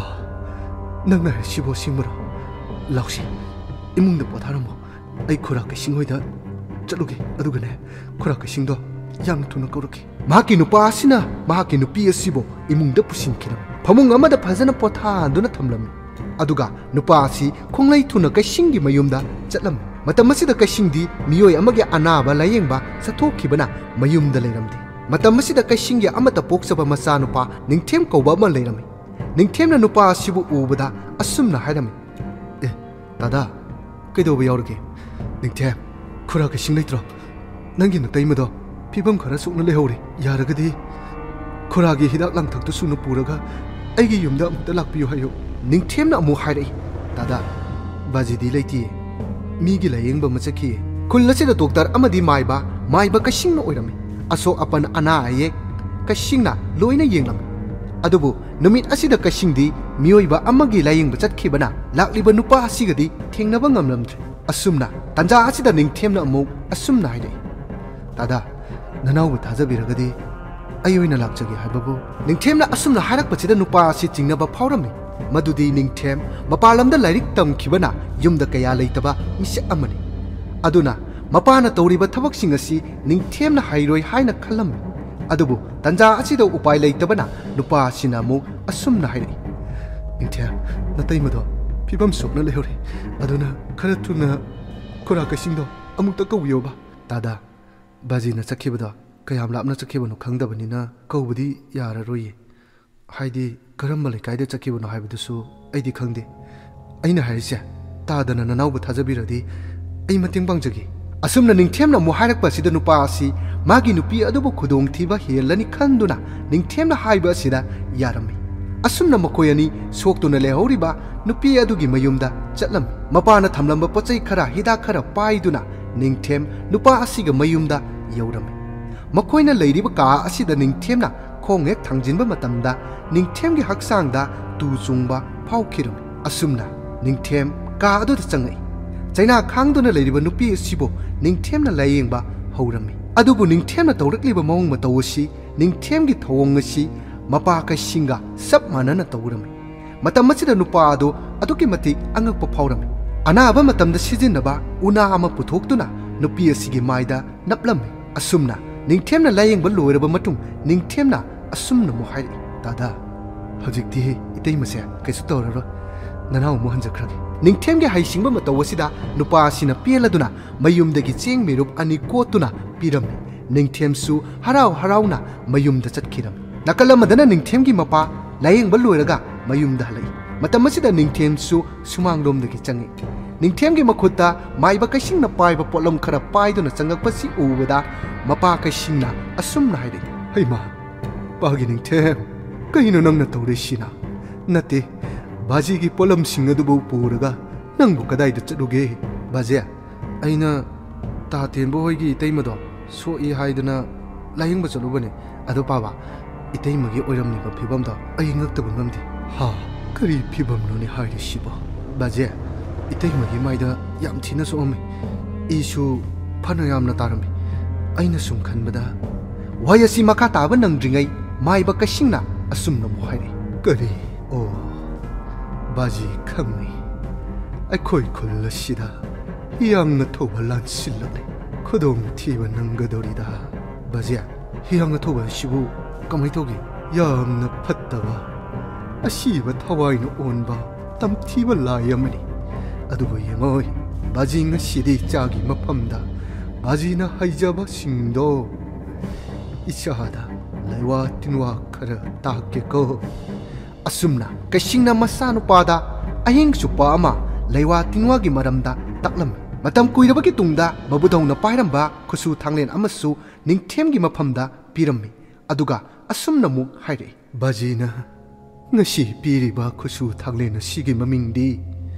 ꯅꯪꯅ ꯍꯥꯏꯔꯤꯁꯤꯕꯨ ꯑꯁꯦꯡꯕꯔꯣ? ꯂꯥꯎꯁꯦ, "ꯏꯃꯨꯡꯗ ꯄꯣꯊꯥꯔꯝꯃꯣ, ꯑꯩ ꯈꯨꯔꯥ ꯀꯩꯁꯤꯡ ꯍꯣꯏꯗ ꯆꯠꯂꯨꯒꯦ, ꯑꯗꯨꯒꯅꯦ, ꯈꯨꯔꯥ ꯀꯩꯁꯤꯡꯗꯣ ꯌꯥꯝꯅ ꯊꯨꯅ ꯀꯧꯔꯛꯀꯦ꯫" ꯃꯍꯥꯛꯀꯤ ꯅꯨꯄꯥ ꯑꯁꯤꯅ ꯃꯍꯥꯛꯀꯤ ꯅꯨꯄꯤ ꯑꯁꯤꯕꯨ ꯏꯃꯨꯡꯗ ꯄꯨꯁꯤꯟꯈꯤꯔꯝꯃꯤ꯫ ꯐꯃꯨꯡ ꯑꯃꯗ ꯐꯖꯅ ꯄꯣꯊꯥꯍꯟꯗꯨꯅ ꯊꯝꯂꯝꯃꯤ꯫ ꯑꯗꯨꯒ ꯅꯨꯄꯥ ꯑꯁꯤ ꯈꯣꯡꯂꯩ ꯊꯨꯅ ꯀꯩꯁꯤꯡꯒꯤ ꯃꯌꯨꯝꯗ ꯆꯠꯂꯝꯃꯤ꯫ ꯃꯇꯝ ꯑꯁꯤꯗ ꯀꯩꯁꯤꯡꯗꯤ ꯃꯤꯑꯣꯏ ꯑꯃꯒꯤ ꯑꯅꯥꯕ ꯂꯥꯌꯦꯡꯕ ꯆꯠꯊꯣꯛꯈꯤꯕꯅ ꯃꯌꯨꯝꯗ ꯂꯩꯔꯝꯗꯦ꯫ ꯃꯇꯝ ꯑꯁꯤꯗ ꯀꯩꯁꯤꯡꯒꯤ ꯑꯃꯠꯇ ꯄꯣꯛꯆꯕ ꯃꯆꯥꯅꯨꯄꯥ ꯅꯤꯡꯊꯦꯝ ꯀꯧꯕ ꯑꯃ ꯂꯩꯔꯝꯃꯤ꯫ ꯅꯤꯡꯊꯦꯝꯅ ꯅꯨꯄꯥ ꯑꯁꯤꯕꯨ ꯎꯕꯗ ꯑꯁꯨꯝꯅ ꯍꯥꯏꯔꯝꯃꯤ, "ꯑꯦ, ꯗꯥꯗꯥ, ꯀꯩꯗꯧꯕ ꯌꯥꯎꯔꯒꯦ?" "ꯅꯤꯡꯊꯦꯝ, ꯈꯨꯔꯥ ꯀꯩꯁꯤꯡ ꯂꯩꯇ꯭ꯔꯣ? ꯅꯪꯒꯤ ꯅꯇꯩꯃꯗꯣ ꯐꯤꯕꯝ ꯈꯔ ꯁꯣꯛꯅ ꯂꯩꯍꯧꯔꯦ꯫ ꯌꯥꯔꯒꯗꯤ ꯈꯨꯔꯥꯒꯤ ꯍꯤꯗꯥꯛ ꯂꯥꯡꯊꯛꯇꯨ ꯁꯨꯅ ꯄꯨꯔꯒ ꯑꯩꯒꯤ ꯌꯨꯝꯗ ꯑꯃꯨꯛꯇ ꯂꯥꯛꯄꯤꯌꯨ ꯍꯥꯏꯌꯨ꯫" ꯅꯤꯡꯊꯦꯝꯅ ꯑꯃꯨꯛ ꯍꯥꯏꯔꯛꯏ, "ꯗꯥꯗꯥ, ꯕꯥꯖꯤꯗꯤ ꯂꯩꯇꯤꯌꯦ꯫ ꯃꯤꯒꯤ ꯂꯥꯌꯦꯡꯕ ꯑꯃ ꯆꯠꯈꯤꯌꯦ꯫" ꯈꯨꯜ ꯑꯁꯤꯗ ꯗꯣꯛꯇꯔ ꯑꯃꯗꯤ ꯃꯥꯏꯕ, ꯃꯥꯏꯕ ꯀꯩꯁꯤꯡꯅ ꯑꯣꯏꯔꯝꯃꯤ꯫ ꯑꯁꯣꯛ ꯑꯄꯟ, ꯑꯅꯥ ꯑꯌꯦꯛ ꯀꯩꯁꯤꯡꯅ ꯂꯣꯏꯅ ꯌꯦꯡꯂꯝꯃꯤ꯫ ꯑꯗꯨꯕꯨ ꯅꯨꯃꯤꯠ ꯑꯁꯤꯗ ꯀꯩꯁꯤꯡꯗꯤ ꯃꯤꯑꯣꯏꯕ ꯑꯃꯒꯤ ꯂꯥꯌꯦꯡꯕ ꯆꯠꯈꯤꯕꯅ ꯂꯥꯛꯂꯤꯕ ꯅꯨꯄꯥ ꯑꯁꯤꯒꯗꯤ ꯊꯦꯡꯅꯕ ꯉꯝꯂꯝꯗ꯭ꯔꯦ꯫ ꯑꯁꯨꯝꯅ ꯇꯥꯟꯖꯥ ꯑꯁꯤꯗ ꯅꯤꯡꯊꯦꯝꯅ ꯑꯃꯨꯛ ꯑꯁꯨꯝꯅ ꯍꯥꯏꯔꯛꯏ, "ꯗꯥꯗꯥ, ꯅꯅꯥꯎꯕꯨ ꯊꯥꯖꯕꯤꯔꯒꯗꯤ ꯑꯩ ꯑꯣꯏꯅ ꯂꯥꯛꯆꯒꯦ ꯍꯥꯏꯕꯕꯨ?" ꯅꯤꯡꯊꯦꯝꯅ ꯑꯁꯨꯝꯅ ꯍꯥꯏꯔꯛꯄꯁꯤꯗ ꯅꯨꯄꯥ ꯑꯁꯤ ꯆꯤꯡꯅꯕ ꯐꯥꯎꯔꯝꯃꯤ꯫ ꯃꯗꯨꯗꯤ ꯅꯤꯡꯊꯦꯝ ꯃꯄꯥꯟ ꯂꯝꯗ ꯂꯥꯏꯔꯤꯛ ꯇꯝꯈꯤꯕꯅ ꯌꯨꯝꯗ ꯀꯌꯥ ꯂꯩꯇꯕ ꯃꯤꯁꯛ ꯑꯃꯅꯤ꯫ ꯑꯗꯨꯅ ꯃꯄꯥꯅ ꯇꯧꯔꯤꯕ ꯊꯕꯛꯁꯤꯡ ꯑꯁꯤ ꯅꯤꯡꯊꯦꯝꯅ ꯍꯩꯔꯣꯏ ꯍꯥꯏꯅ ꯈꯜꯂꯝꯃꯤ꯫ ꯑꯗꯨꯕꯨ ꯇꯟꯖꯥ ꯑꯁꯤꯗ ꯎꯄꯥꯏ ꯂꯩꯇꯕꯅ ꯅꯨꯄꯥ ꯑꯁꯤꯅ ꯑꯃꯨꯛ ꯑꯁꯨꯝꯅ ꯍꯥꯏꯔꯛꯏ, "ꯅꯤꯡꯊꯦꯝ, ꯅꯇꯩꯃꯗꯣ ꯐꯤꯕꯝ ꯁꯣꯛꯅ ꯂꯩꯍꯧꯔꯦ꯫ ꯑꯗꯨꯅ ꯈꯔ ꯊꯨꯅ ꯈꯨꯔꯥ ꯀꯩꯁꯤꯡꯗꯣ ꯑꯃꯨꯛꯇ ꯀꯧꯕꯤꯌꯣꯕ꯫" "ꯗꯥꯗꯥ, ꯕꯥꯖꯤꯅ ꯆꯠꯈꯤꯕꯗꯣ ꯀꯌꯥꯝ ꯂꯥꯞꯅ ꯆꯠꯈꯤꯕꯅꯣ ꯈꯪꯗꯕꯅꯤꯅ ꯀꯧꯕꯗꯤ ꯌꯥꯔꯔꯣꯏꯌꯦ꯫ ꯍꯥꯏꯗꯤ, ꯀꯔꯝꯕ ꯂꯩꯀꯥꯏꯗ ꯆꯠꯈꯤꯕꯅꯣ ꯍꯥꯏꯕꯗꯨꯁꯨ ꯑꯩꯗꯤ ꯈꯪꯗꯦ꯫ ꯑꯩꯅ ꯍꯥꯏꯔꯤꯁꯦ ꯇꯥꯗꯅ ꯅꯅꯥꯎꯕꯨ ꯊꯥꯖꯕꯤꯔꯗꯤ ꯑꯩ ꯃꯇꯦꯡ ꯄꯥꯡꯖꯒꯦ꯫" ꯑꯁꯨꯝꯅ ꯅꯤꯡꯊꯦꯝꯅ ꯑꯃꯨꯛ ꯍꯥꯏꯔꯛꯄ ꯑꯁꯤꯗ ꯅꯨꯄꯥ ꯑꯁꯤ ꯃꯥꯒꯤ ꯅꯨꯄꯤ ꯑꯗꯨꯕꯨ ꯈꯨꯗꯣꯡꯊꯤꯕ ꯍꯦꯜꯂꯅꯤ ꯈꯟꯗꯨꯅ ꯅꯤꯡꯊꯦꯝꯅ ꯍꯥꯏꯕ ꯑꯁꯤꯗ ꯌꯥꯔꯝꯃꯤ꯫ ꯑꯁꯨꯝꯅ ꯃꯈꯣꯏ ꯑꯅꯤ ꯁꯣꯛꯇꯨꯅ ꯂꯩꯍꯧꯔꯤꯕ ꯅꯨꯄꯤ ꯑꯗꯨꯒꯤ ꯃꯌꯨꯝꯗ ꯆꯠꯂꯝꯃꯤ꯫ ꯃꯄꯥꯅ ꯊꯝꯂꯝꯕ ꯄꯣꯠꯆꯩ ꯈꯔ, ꯍꯤꯗꯥꯛ ꯈꯔ ꯄꯥꯏꯗꯨꯅ ꯅꯤꯡꯊꯦꯝ ꯅꯨꯄꯥ ꯑꯁꯤꯒ ꯃꯌꯨꯝꯗ ꯌꯧꯔꯝꯃꯤ꯫ ꯃꯈꯣꯏꯅ ꯂꯩꯔꯤꯕ ꯀꯥ ꯑꯁꯤꯗ ꯅꯤꯡꯊꯦꯝꯅ ꯈꯣꯡ ꯍꯦꯛ ꯊꯥꯡꯖꯤꯟꯕ ꯃꯇꯝꯗ ꯅꯤꯡꯊꯦꯝꯒꯤ ꯍꯛꯆꯥꯡꯗ ꯇꯨ ꯆꯨꯡꯕ ꯐꯥꯎꯈꯤꯔꯝꯃꯤ꯫ ꯑꯁꯨꯝꯅ ꯅꯤꯡꯊꯦꯝ ꯀꯥ ꯑꯗꯨꯗ ꯆꯪꯉꯛꯏ꯫ ꯆꯩꯅꯥ ꯈꯥꯡꯗꯨꯅ ꯂꯩꯔꯤꯕ ꯅꯨꯄꯤ ꯑꯁꯤꯕꯨ ꯅꯤꯡꯊꯦꯝꯅ ꯂꯥꯌꯦꯡꯕ ꯍꯧꯔꯝꯃꯤ꯫ ꯑꯗꯨꯕꯨ ꯅꯤꯡꯊꯦꯝꯅ ꯇꯧꯔꯛꯂꯤꯕ ꯃꯑꯣꯡ ꯃꯇꯧ ꯑꯁꯤ ꯅꯤꯡꯊꯦꯝꯒꯤ ꯊꯧꯑꯣꯡ ꯑꯁꯤ ꯃꯄꯥ ꯀꯩꯁꯤꯡꯒ ꯆꯞ ꯃꯥꯟꯅꯅ ꯇꯧꯔꯝꯃꯤ꯫ ꯃꯇꯝ ꯑꯁꯤꯗ ꯅꯨꯄꯥ ꯑꯗꯨ ꯑꯗꯨꯛꯀꯤ ꯃꯇꯤꯛ ꯑꯉꯛꯄ ꯐꯥꯎꯔꯝꯃꯤ꯫ ꯑꯅꯥꯕ ꯃꯇꯝꯗ ꯁꯤꯖꯤꯟꯅꯕ ꯎꯅꯥ ꯑꯃ ꯄꯨꯊꯣꯛꯇꯨꯅ ꯅꯨꯄꯤ ꯑꯁꯤꯒꯤ ꯃꯥꯏꯗ ꯅꯞꯂꯝꯃꯤ꯫ ꯑꯁꯨꯝꯅ ꯅꯤꯡꯊꯦꯝꯅ ꯂꯥꯌꯦꯡꯕ ꯂꯣꯏꯔꯕ ꯃꯇꯨꯡ ꯅꯤꯡꯊꯦꯝꯅ ꯑꯁꯨꯝꯅ ꯑꯃꯨꯛ ꯍꯥꯏꯔꯛꯏ, "ꯇꯥꯗ, ꯍꯧꯖꯤꯛꯇꯤ ꯏꯇꯩꯃꯁꯦ ꯀꯩꯁꯨ ꯇꯧꯔꯔꯣꯏ꯫ ꯅꯅꯥꯎ ꯑꯃꯨꯛ ꯍꯟꯖꯈ꯭ꯔꯒꯦ꯫" ꯅꯤꯡꯊꯦꯝꯒꯤ ꯍꯩꯁꯤꯡꯕ ꯃꯇꯧ ꯑꯁꯤꯗ ꯅꯨꯄꯥ ꯑꯁꯤꯅ ꯄꯦꯜꯂꯗꯨꯅ ꯃꯌꯨꯝꯗꯒꯤ ꯆꯦꯡ ꯃꯤꯔꯨꯞ ꯑꯅꯤ ꯀꯣꯠꯇꯨꯅ ꯄꯤꯔꯝꯃꯤ꯫ ꯅꯤꯡꯊꯦꯝꯁꯨ ꯍꯔꯥꯎ ꯍꯔꯥꯎꯅ ꯃꯌꯨꯝꯗ ꯆꯠꯈꯤꯔꯝꯃꯤ꯫ ꯅꯥꯀꯜ ꯑꯃꯗꯅ ꯅꯤꯡꯊꯦꯝꯒꯤ ꯃꯄꯥ ꯂꯥꯌꯦꯡꯕ ꯂꯣꯏꯔꯒ ꯃꯌꯨꯝꯗ ꯍꯜꯂꯛꯏ꯫ ꯃꯇꯝ ꯑꯁꯤꯗ ꯅꯤꯡꯊꯦꯝꯁꯨ ꯁꯨꯃꯥꯡꯂꯣꯝꯗꯒꯤ ꯆꯪꯉꯛꯏ꯫ ꯅꯤꯡꯊꯦꯝꯒꯤ ꯃꯈꯨꯠꯇ ꯃꯥꯏꯕ ꯀꯩꯁꯤꯡꯅ ꯄꯥꯏꯕ ꯄꯣꯠꯂꯝ ꯈꯔ ꯄꯥꯏꯗꯨꯅ ꯆꯪꯉꯛꯄꯁꯤ ꯎꯕꯗ ꯃꯄꯥ ꯀꯩꯁꯤꯡꯅ ꯑꯁꯨꯝꯅ ꯍꯥꯏꯔꯛꯏ, "ꯍꯩꯃꯥ, ꯄꯥꯒꯤ ꯅꯤꯡꯊꯦꯝ, ꯀꯩꯅꯣ ꯅꯪꯅ ꯇꯧꯔꯤꯁꯤꯅ? ꯅꯠꯇꯦ, ꯕꯥꯖꯤꯒꯤ ꯄꯣꯠꯂꯝꯁꯤꯡ ꯑꯗꯨꯕꯨ ꯄꯨꯔꯒ ꯅꯪꯕꯨ ꯀꯗꯥꯏꯗ ꯆꯠꯂꯨꯒꯦ?" "ꯕꯥꯖꯦ, ꯑꯩꯅ ꯇꯥ ꯇꯦꯟꯕ ꯍꯣꯏꯒꯤ ꯏꯇꯩꯃꯗꯣ ꯁꯣꯛꯏ ꯍꯥꯏꯗꯅ ꯂꯥꯌꯦꯡꯕ ꯆꯠꯂꯨꯕꯅꯦ꯫ ꯑꯗꯣ ꯄꯥꯕ, ꯏꯇꯩꯃꯒꯤ ꯑꯣꯏꯔꯝꯂꯤꯕ ꯐꯤꯕꯝꯗꯣ ꯑꯩ ꯉꯛꯇꯕ ꯉꯝꯗꯦ꯫" "ꯍꯥ, ꯀꯔꯤ ꯐꯤꯕꯝꯅꯣꯅꯦ ꯍꯥꯏꯔꯤꯁꯤꯕꯣ?" "ꯕꯥꯖꯦ, ꯏꯇꯩꯃꯒꯤ ꯃꯥꯏꯗ ꯌꯥꯝ ꯊꯤꯅ ꯁꯣꯛꯑꯝꯃꯤ꯫ ꯏꯁꯨ ꯐꯅ ꯌꯥꯝꯅ ꯇꯥꯔꯝꯃꯤ꯫ ꯑꯩꯅ ꯁꯨꯝ ꯈꯟꯕꯗ꯫" ꯋꯥꯍꯩ ꯑꯁꯤ ꯃꯈꯥ ꯇꯥꯕ ꯅꯪꯗ꯭ꯔꯤꯉꯩ ꯃꯥꯏꯕ ꯀꯩꯁꯤꯡꯅ ꯑꯁꯨꯝꯅ ꯑꯃꯨꯛ ꯍꯥꯏꯔꯛꯏ, "ꯀꯔꯤ? ꯑꯣ, ꯕꯥꯖꯤ ꯈꯪꯉꯤ꯫ ꯑꯩꯈꯣꯏ ꯈꯨꯜ ꯑꯁꯤꯗ ꯍꯤꯌꯥꯡꯅ ꯊꯧꯕ ꯂꯥꯟꯁꯤꯜꯂꯛꯂꯦ꯫ ꯈꯨꯗꯣꯡꯊꯤꯕ ꯅꯪꯒꯗꯧꯔꯤꯗ꯫" "ꯕꯥꯖꯤ, ꯍꯤꯌꯥꯡꯅ ꯊꯧꯕ ꯑꯁꯤꯕꯨ ꯀꯃꯥꯏ ꯇꯧꯒꯦ?" "ꯌꯥꯝꯅ ꯐꯠꯇꯕ, ꯑꯁꯤꯕ ꯊꯋꯥꯏꯅ ꯑꯣꯟꯕ ꯇꯝꯊꯤꯕ ꯂꯥꯏ ꯑꯃꯅꯤ꯫ ꯑꯗꯨꯕꯨ ꯌꯦꯡꯉꯣ, ꯕꯥꯖꯤ ꯉꯁꯤꯗꯤ ꯆꯥꯒꯤ ꯃꯐꯝꯗ ꯕꯥꯖꯤꯅ ꯍꯩꯖꯕꯁꯤꯡꯗꯣ ꯏꯆꯥꯗ ꯂꯩꯋꯥ ꯇꯤꯟꯋꯥ ꯈꯔ ꯇꯥꯛꯀꯦꯀꯣ꯫" ꯑꯁꯨꯝꯅ ꯀꯩꯁꯤꯡꯅ ꯃꯆꯥꯅꯨꯄꯥꯗ ꯑꯍꯤꯡ ꯆꯨꯞꯄ ꯑꯃ ꯂꯩꯋꯥ ꯇꯤꯟꯋꯥꯒꯤ ꯃꯔꯝꯗ ꯇꯥꯛꯂꯝꯃꯤ꯫ ꯃꯇꯝ ꯀꯨꯏꯔꯕꯒꯤ ꯇꯨꯡꯗ ꯃꯕꯨꯙꯧꯅ ꯄꯥꯏꯔꯝꯕ ꯈꯨꯠꯁꯨ ꯊꯥꯡꯂꯦꯟ ꯑꯃꯁꯨ ꯅꯤꯡꯊꯦꯝꯒꯤ ꯃꯐꯝꯗ ꯄꯤꯔꯝꯃꯤ꯫ ꯑꯗꯨꯒ ꯑꯁꯨꯝꯅ ꯑꯃꯨꯛ ꯍꯥꯏꯔꯛꯏ, "ꯕꯥꯖꯤꯅ ꯉꯁꯤ ꯄꯤꯔꯤꯕ ꯈꯨꯠꯁꯨ ꯊꯥꯡꯂꯦꯟ ꯑꯁꯤꯒꯤ ꯃꯃꯤꯡꯗꯤ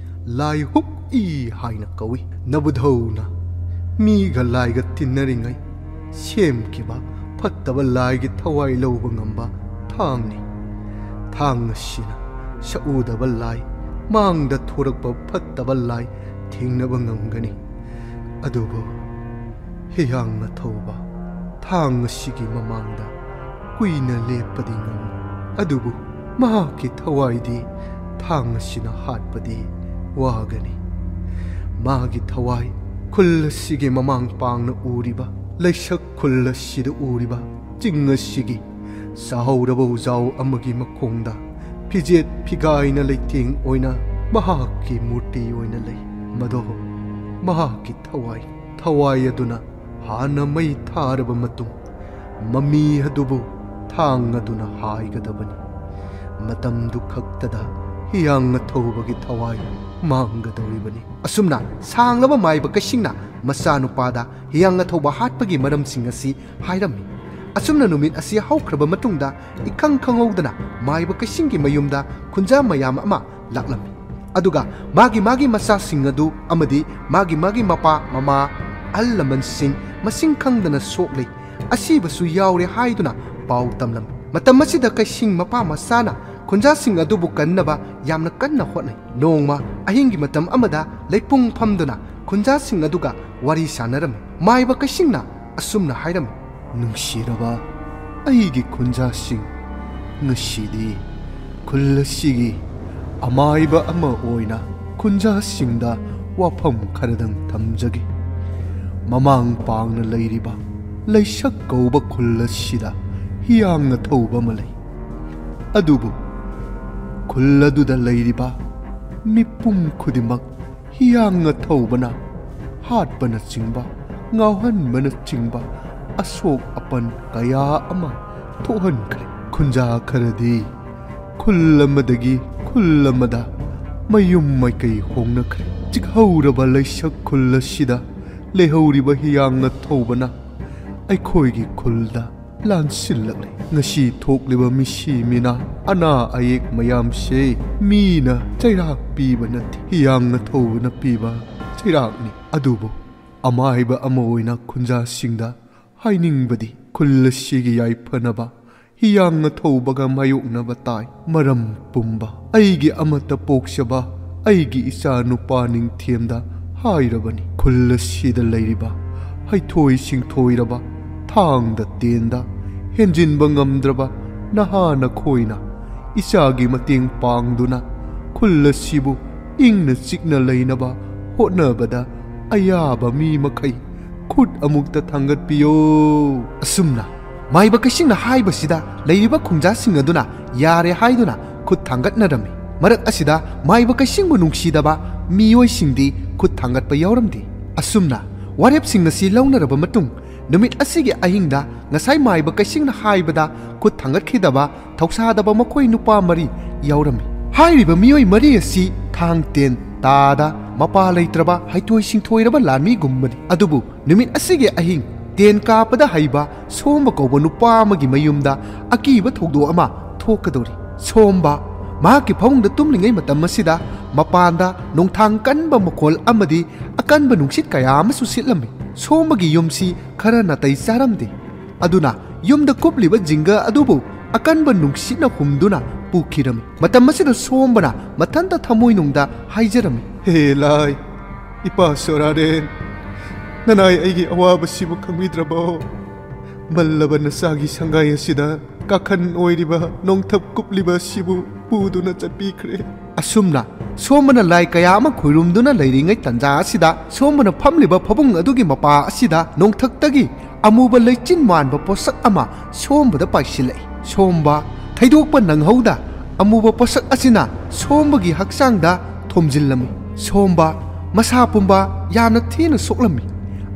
ꯂꯥꯏ ꯍꯨꯛꯏ ꯍꯥꯏꯅ ꯀꯧꯏ꯫ ꯅꯕꯨꯙꯧꯅ ꯃꯤꯒ ꯂꯥꯏꯒ ꯇꯤꯟꯅꯔꯤꯉꯩ ꯁꯦꯝꯈꯤꯕ ꯐꯠꯇꯕ ꯂꯥꯏꯒꯤ ꯊꯋꯥꯏ ꯂꯧꯕ ꯉꯝꯕ ꯊꯥꯡꯅꯤ꯫ ꯊꯥꯡ ꯑꯁꯤꯅ ꯁꯛꯎꯗꯕ ꯂꯥꯏ, ꯃꯥꯡꯗ ꯊꯣꯔꯛꯄ ꯐꯠꯇꯕ ꯂꯥꯏ ꯊꯦꯡꯅꯕ ꯉꯝꯒꯅꯤ꯫ ꯑꯗꯨꯕꯨ ꯍꯤꯌꯥꯡꯅ ꯊꯧꯕ ꯊꯥꯡ ꯑꯁꯤꯒꯤ ꯃꯃꯥꯡꯗ ꯀꯨꯏꯅ ꯂꯦꯞꯄꯗꯤ ꯉꯝꯃꯤ, ꯑꯗꯨꯕꯨ ꯃꯍꯥꯛꯀꯤ ꯊꯋꯥꯏꯗꯤ ꯊꯥꯡ ꯑꯁꯤꯅ ꯍꯥꯠꯄꯗꯤ ꯋꯥꯒꯅꯤ꯫ ꯃꯥꯒꯤ ꯊꯋꯥꯏ ꯈꯨꯜ ꯑꯁꯤꯒꯤ ꯃꯃꯥꯡ ꯄꯥꯡꯅ ꯎꯔꯤꯕ ꯂꯩꯁꯛ ꯈꯨꯜ ꯑꯁꯤꯗ ꯎꯔꯤꯕ ꯆꯤꯡ ꯑꯁꯤꯒꯤ ꯁꯥꯍꯧꯔꯕ ꯎꯖꯥꯎ ꯑꯃꯒꯤ ꯃꯈꯣꯡꯗ ꯐꯤꯖꯦꯠ ꯐꯤꯒꯥꯏꯅ ꯂꯩꯇꯦꯡ ꯑꯣꯏꯅ ꯃꯍꯥꯛꯀꯤ ꯃꯨꯔꯇꯤ ꯑꯣꯏꯅ ꯂꯩ꯫ ꯃꯗꯣ ꯃꯍꯥꯛꯀꯤ ꯊꯋꯥꯏ, ꯊꯋꯥꯏ ꯑꯗꯨꯅ ꯍꯥꯟꯅ ꯃꯩ ꯊꯥꯔꯕ ꯃꯇꯨꯡ ꯃꯃꯤ ꯑꯗꯨꯕꯨ ꯊꯥꯡ ꯑꯗꯨꯅ ꯍꯥꯏꯒꯗꯕꯅꯤ꯫ ꯃꯇꯝꯗꯨ ꯈꯛꯇꯗ ꯍꯤꯌꯥꯡ ꯑꯊꯧꯕꯒꯤ ꯊꯋꯥꯏ ꯃꯥꯡꯒꯗꯧꯔꯤꯕꯅꯤ꯫ ꯑꯁꯨꯝꯅ ꯁꯥꯡꯂꯕ ꯃꯥꯏꯕ ꯀꯩꯁꯤꯡꯅ ꯃꯆꯥꯅꯨꯄꯥꯗ ꯍꯤꯌꯥꯡ ꯑꯊꯧꯕ ꯍꯥꯠꯄꯒꯤ ꯃꯔꯝꯁꯤꯡ ꯑꯁꯤ ꯍꯥꯏꯔꯝꯃꯤ꯫ ꯑꯁꯨꯝꯅ ꯅꯨꯃꯤꯠ ꯑꯁꯤ ꯍꯧꯈ꯭ꯔꯕ ꯃꯇꯨꯡꯗ ꯏꯈꯪ ꯈꯪꯍꯧꯗꯅ ꯃꯥꯏꯕ ꯀꯩꯁꯤꯡꯒꯤ ꯃꯌꯨꯝꯗ ꯈꯨꯟꯖꯥ ꯃꯌꯥꯝ ꯑꯃ ꯂꯥꯛꯂꯝꯃꯤ꯫ ꯑꯗꯨꯒ ꯃꯥꯒꯤ ꯃꯥꯒꯤ ꯃꯆꯥꯁꯤꯡ ꯑꯗꯨ ꯑꯃꯗꯤ ꯃꯥꯒꯤ ꯃꯥꯒꯤ ꯃꯄꯥ ꯃꯃꯥ, ꯑꯍꯜ ꯂꯃꯟꯁꯤꯡ ꯃꯁꯤꯡ ꯈꯪꯗꯅ ꯁꯣꯛꯂꯦ, ꯑꯁꯤꯕꯁꯨ ꯌꯥꯎꯔꯦ ꯍꯥꯏꯗꯨꯅ ꯄꯥꯎ ꯇꯝꯂꯝꯃꯤ꯫ ꯃꯇꯝ ꯑꯁꯤꯗ ꯀꯩꯁꯤꯡ ꯃꯄꯥ ꯃꯆꯥꯅ ꯈꯨꯟꯖꯥꯁꯤꯡ ꯑꯗꯨꯕꯨ ꯀꯟꯅꯕ ꯌꯥꯝꯅ ꯀꯟꯅ ꯍꯣꯠꯅꯩ꯫ ꯅꯣꯡꯃ ꯑꯍꯤꯡꯒꯤ ꯃꯇꯝ ꯑꯃꯗ ꯂꯩꯄꯨꯡ ꯐꯝꯗꯨꯅ ꯈꯨꯟꯖꯥꯁꯤꯡ ꯑꯗꯨꯒ ꯋꯥꯔꯤ ꯁꯥꯟꯅꯔꯝꯃꯤ꯫ ꯃꯥꯏꯕ ꯀꯩꯁꯤꯡꯅ ꯑꯁꯨꯝꯅ ꯍꯥꯏꯔꯝꯃꯤ, "ꯅꯨꯡꯁꯤꯔꯕ ꯑꯩꯒꯤ ꯈꯨꯟꯖꯥꯁꯤꯡ, ꯉꯁꯤꯗꯤ ꯈꯨꯜ ꯑꯁꯤꯒꯤ ꯑꯃꯥꯏꯕ ꯑꯃ ꯑꯣꯏꯅ ꯈꯨꯟꯖꯥꯁꯤꯡꯗ ꯋꯥꯐꯝ ꯈꯔꯗꯪ ꯊꯝꯖꯒꯦ꯫ ꯃꯃꯥꯡ ꯄꯥꯡꯅ ꯂꯩꯔꯤꯕ ꯂꯩꯁꯛ ꯀꯧꯕ ꯈꯨꯜ ꯑꯁꯤꯗ ꯍꯤꯌꯥꯡꯅ ꯊꯧꯕ ꯑꯃ ꯂꯩ꯫ ꯑꯗꯨꯕꯨ ꯈꯨꯜ ꯑꯗꯨꯗ ꯂꯩꯔꯤꯕ ꯃꯤꯄꯨꯝ ꯈꯨꯗꯤꯡꯃꯛ ꯍꯤꯌꯥꯡꯅ ꯊꯧꯕꯅ ꯍꯥꯠꯄꯅꯆꯤꯡꯕ, ꯉꯥꯎꯍꯟꯕꯅꯆꯤꯡꯕ ꯑꯁꯣꯛ ꯑꯄꯟ ꯀꯌꯥ ꯑꯃ ꯊꯣꯛꯍꯟꯈ꯭ꯔꯦ꯫ ꯈꯨꯟꯖꯥ ꯈꯔꯗꯤ ꯈꯨꯜ ꯑꯃꯗꯒꯤ ꯈꯨꯜ ꯑꯃꯗ ꯃꯌꯨꯝ ꯃꯥꯏꯀꯩ ꯍꯣꯡꯅꯈ꯭ꯔꯦ꯫ ꯆꯤꯛꯍꯧꯔꯕ ꯂꯩꯁꯛ ꯈꯨꯜ ꯑꯁꯤꯗ ꯂꯩꯍꯧꯔꯤꯕ ꯍꯤꯌꯥꯡꯅ ꯊꯧꯕꯅ ꯑꯩꯈꯣꯏꯒꯤ ꯈꯨꯜꯗ ꯂꯥꯟꯁꯤꯜꯂꯛꯂꯦ꯫ ꯉꯁꯤ ꯊꯣꯛꯂꯤꯕ ꯃꯤꯁꯤ ꯃꯤꯅꯥ, ꯑꯅꯥ ꯑꯌꯦꯛ ꯃꯌꯥꯝꯁꯦ ꯃꯤꯅ ꯆꯩꯔꯥꯛ ꯄꯤꯕ ꯅꯠꯇꯦ, ꯍꯤꯌꯥꯡꯅ ꯊꯧꯕꯅ ꯄꯤꯕ ꯆꯩꯔꯥꯛꯅꯤ꯫ ꯑꯗꯨꯕꯨ ꯑꯃꯥꯏꯕ ꯑꯃ ꯑꯣꯏꯅ ꯈꯨꯟꯖꯥꯁꯤꯡꯗ ꯍꯥꯏꯅꯤꯡꯕꯗꯤ ꯈꯨꯜ ꯑꯁꯤꯒꯤ ꯌꯥꯏꯐꯅꯕ ꯍꯤꯌꯥꯡꯅ ꯊꯧꯕꯒ ꯃꯥꯌꯣꯛꯅꯕ ꯇꯥꯏ꯫ ꯃꯔꯝ ꯄꯨꯝꯕ ꯑꯩꯒꯤ ꯑꯃꯠꯇ ꯄꯣꯛꯆꯕ ꯑꯩꯒꯤ ꯏꯆꯥ ꯅꯨꯄꯥ ꯅꯤꯡꯊꯦꯝꯗ ꯍꯥꯏꯔꯕꯅꯤ꯫ ꯈꯨꯜ ꯑꯁꯤꯗ ꯂꯩꯔꯤꯕ ꯍꯩꯊꯣꯏ ꯁꯤꯡꯊꯣꯏꯔꯕ ꯊꯥꯡꯗ ꯇꯦꯟꯗ ꯍꯦꯟꯖꯤꯟꯕ ꯉꯝꯗ꯭ꯔꯕ ꯅꯍꯥ ꯅꯈꯣꯏꯅ ꯏꯆꯥꯒꯤ ꯃꯇꯦꯡ ꯄꯥꯡꯗꯨꯅ ꯈꯨꯜ ꯑꯁꯤꯕꯨ ꯏꯪꯅ ꯆꯤꯛꯅ ꯂꯩꯅꯕ ꯍꯣꯠꯅꯕꯗ ꯑꯌꯥꯕ ꯃꯤ ꯃꯈꯩ ꯈꯨꯠ ꯑꯃꯨꯛꯇ ꯊꯥꯡꯒꯠꯄꯤꯌꯨ꯫ ꯑꯁꯨꯝꯅ ꯃꯥꯏꯕ ꯀꯩꯁꯤꯡꯅ ꯍꯥꯏꯕꯁꯤꯗ ꯂꯩꯔꯤꯕ ꯈꯣꯡꯖꯥꯁꯤꯡ ꯑꯗꯨꯅ ꯌꯥꯔꯦ ꯍꯥꯏꯗꯨꯅ ꯈꯨꯠ ꯊꯥꯡꯒꯠꯅꯔꯝꯃꯤ꯫ ꯃꯔꯛ ꯑꯁꯤꯗ ꯃꯥꯏꯕ ꯀꯩꯁꯤꯡꯕꯨ ꯅꯨꯡꯁꯤꯗꯕ ꯃꯤꯑꯣꯏꯁꯤꯡꯗꯤ ꯈꯨꯠ ꯊꯥꯡꯒꯠꯄ ꯌꯥꯎꯔꯝꯗꯦ꯫ ꯑꯁꯨꯝꯅ ꯋꯥꯔꯦꯞꯁꯤꯡ ꯑꯁꯤ ꯂꯧꯅꯔꯕ ꯃꯇꯨꯡ, ꯅꯨꯃꯤꯠ ꯑꯁꯤꯒꯤ ꯑꯍꯤꯡꯗ ꯉꯁꯥꯏ ꯃꯥꯏꯕ ꯀꯩꯁꯤꯡꯅ ꯍꯥꯏꯕꯗ ꯈꯨꯠ ꯊꯥꯡꯒꯠꯈꯤꯗꯕ ꯊꯧꯁꯥꯗꯕ ꯃꯈꯣꯏ ꯅꯨꯄꯥ ꯃꯔꯤ ꯌꯥꯎꯔꯝꯃꯤ꯫ ꯍꯥꯏꯔꯤꯕ ꯃꯤꯑꯣꯏ ꯃꯔꯤ ꯑꯁꯤ ꯊꯥꯡ ꯇꯦꯟ ꯇꯥꯗ ꯃꯄꯥ ꯂꯩꯇ꯭ꯔꯕ ꯍꯩꯊꯣꯏ ꯁꯤꯡꯊꯣꯏꯔꯕ ꯂꯥꯟꯃꯤꯒꯨꯝꯕꯅꯤ꯫ ꯑꯗꯨꯕꯨ ꯅꯨꯃꯤꯠ ꯑꯁꯤꯒꯤ ꯑꯍꯤꯡ ꯇꯦꯟ ꯀꯥꯞꯄꯗ ꯍꯩꯕ ꯁꯣꯝꯕ ꯀꯧꯕ ꯅꯨꯄꯥ ꯑꯃꯒꯤ ꯃꯌꯨꯝꯗ ꯑꯀꯤꯕ ꯊꯧꯗꯣꯛ ꯑꯃ ꯊꯣꯛꯀꯗꯧꯔꯤ꯫ ꯁꯣꯝꯕ ꯃꯍꯥꯛꯀꯤ ꯐꯃꯨꯡꯗ ꯇꯨꯝꯂꯤꯉꯩ ꯃꯇꯝ ꯑꯁꯤꯗ ꯃꯄꯥꯟꯗ ꯅꯣꯡꯊꯥꯡ ꯀꯟꯕ ꯃꯈꯣꯜ ꯑꯃꯗꯤ ꯑꯀꯟꯕ ꯅꯨꯡꯁꯤꯠ ꯀꯌꯥ ꯑꯃꯁꯨ ꯁꯤꯠꯂꯝꯃꯤ꯫ ꯁꯣꯝꯕꯒꯤ ꯌꯨꯝꯁꯤ ꯈꯔ ꯅꯥꯇꯩ ꯆꯥꯔꯝꯗꯦ꯫ ꯑꯗꯨꯅ ꯌꯨꯝꯗ ꯀꯨꯞꯂꯤꯕ ꯖꯤꯡꯒ ꯑꯗꯨꯕꯨ ꯑꯀꯟꯕ ꯅꯨꯡꯁꯤꯠꯅ ꯍꯨꯝꯗꯨꯅ ꯄꯨꯈꯤꯔꯝꯃꯤ꯫ ꯃꯇꯝ ꯑꯁꯤꯗ ꯁꯣꯝꯕꯅ ꯃꯊꯟꯇ ꯊꯃꯣꯏꯅꯨꯡꯗ ꯍꯥꯏꯖꯔꯝꯃꯤ, "ꯍꯦ ꯂꯥꯏ, ꯏꯄꯥ ꯁꯣꯔꯥꯔꯦꯟ, ꯅꯅꯥꯏ ꯑꯩꯒꯤ ꯑꯋꯥꯕꯁꯤꯕꯨ ꯈꯪꯕꯤꯗ꯭ꯔꯕꯣ? ꯃꯜꯂꯕ ꯅꯆꯥꯒꯤ ꯁꯪꯒꯥꯏ ꯑꯁꯤꯗ ꯀꯥꯈꯟ ꯑꯣꯏꯔꯤꯕ ꯅꯣꯡꯊꯛ ꯀꯨꯞꯂꯤꯕ ꯑꯁꯤꯕꯨ ꯄꯨꯗꯨꯅ ꯆꯠꯄꯤꯈ꯭ꯔꯦ"꯫ ꯑꯁꯨꯝꯅ ꯁꯣꯝꯕꯅ ꯂꯥꯏ ꯀꯌꯥ ꯑꯃ ꯈꯣꯏꯔꯨꯝꯗꯨꯅ ꯂꯩꯔꯤꯉꯩ ꯇꯟꯖꯥ ꯑꯁꯤꯗ ꯁꯣꯝꯕꯅ ꯐꯝꯂꯤꯕ ꯐꯃꯨꯡ ꯑꯗꯨꯒꯤ ꯃꯄꯥ ꯑꯁꯤꯗ ꯅꯣꯡꯊꯛꯇꯒꯤ ꯑꯃꯨꯕ ꯂꯩꯆꯤꯟ ꯃꯥꯟꯕ ꯄꯣꯠꯁꯛ ꯑꯃ ꯁꯣꯝꯕꯗ ꯄꯥꯏꯁꯤꯜꯂꯛꯏ꯫ ꯁꯣꯝꯕ ꯊꯩꯗꯣꯛꯄ ꯅꯪꯍꯧꯗ ꯑꯃꯨꯕ ꯄꯣꯠꯁꯛ ꯑꯁꯤꯅ ꯁꯣꯝꯕꯒꯤ ꯍꯛꯆꯥꯡꯗ ꯊꯣꯝꯖꯤꯜꯂꯝꯃꯤ꯫ ꯁꯣꯝꯕ ꯃꯁꯥ ꯄꯨꯝꯕ ꯌꯥꯝꯅ ꯊꯤꯅ ꯁꯣꯛꯂꯝꯃꯤ꯫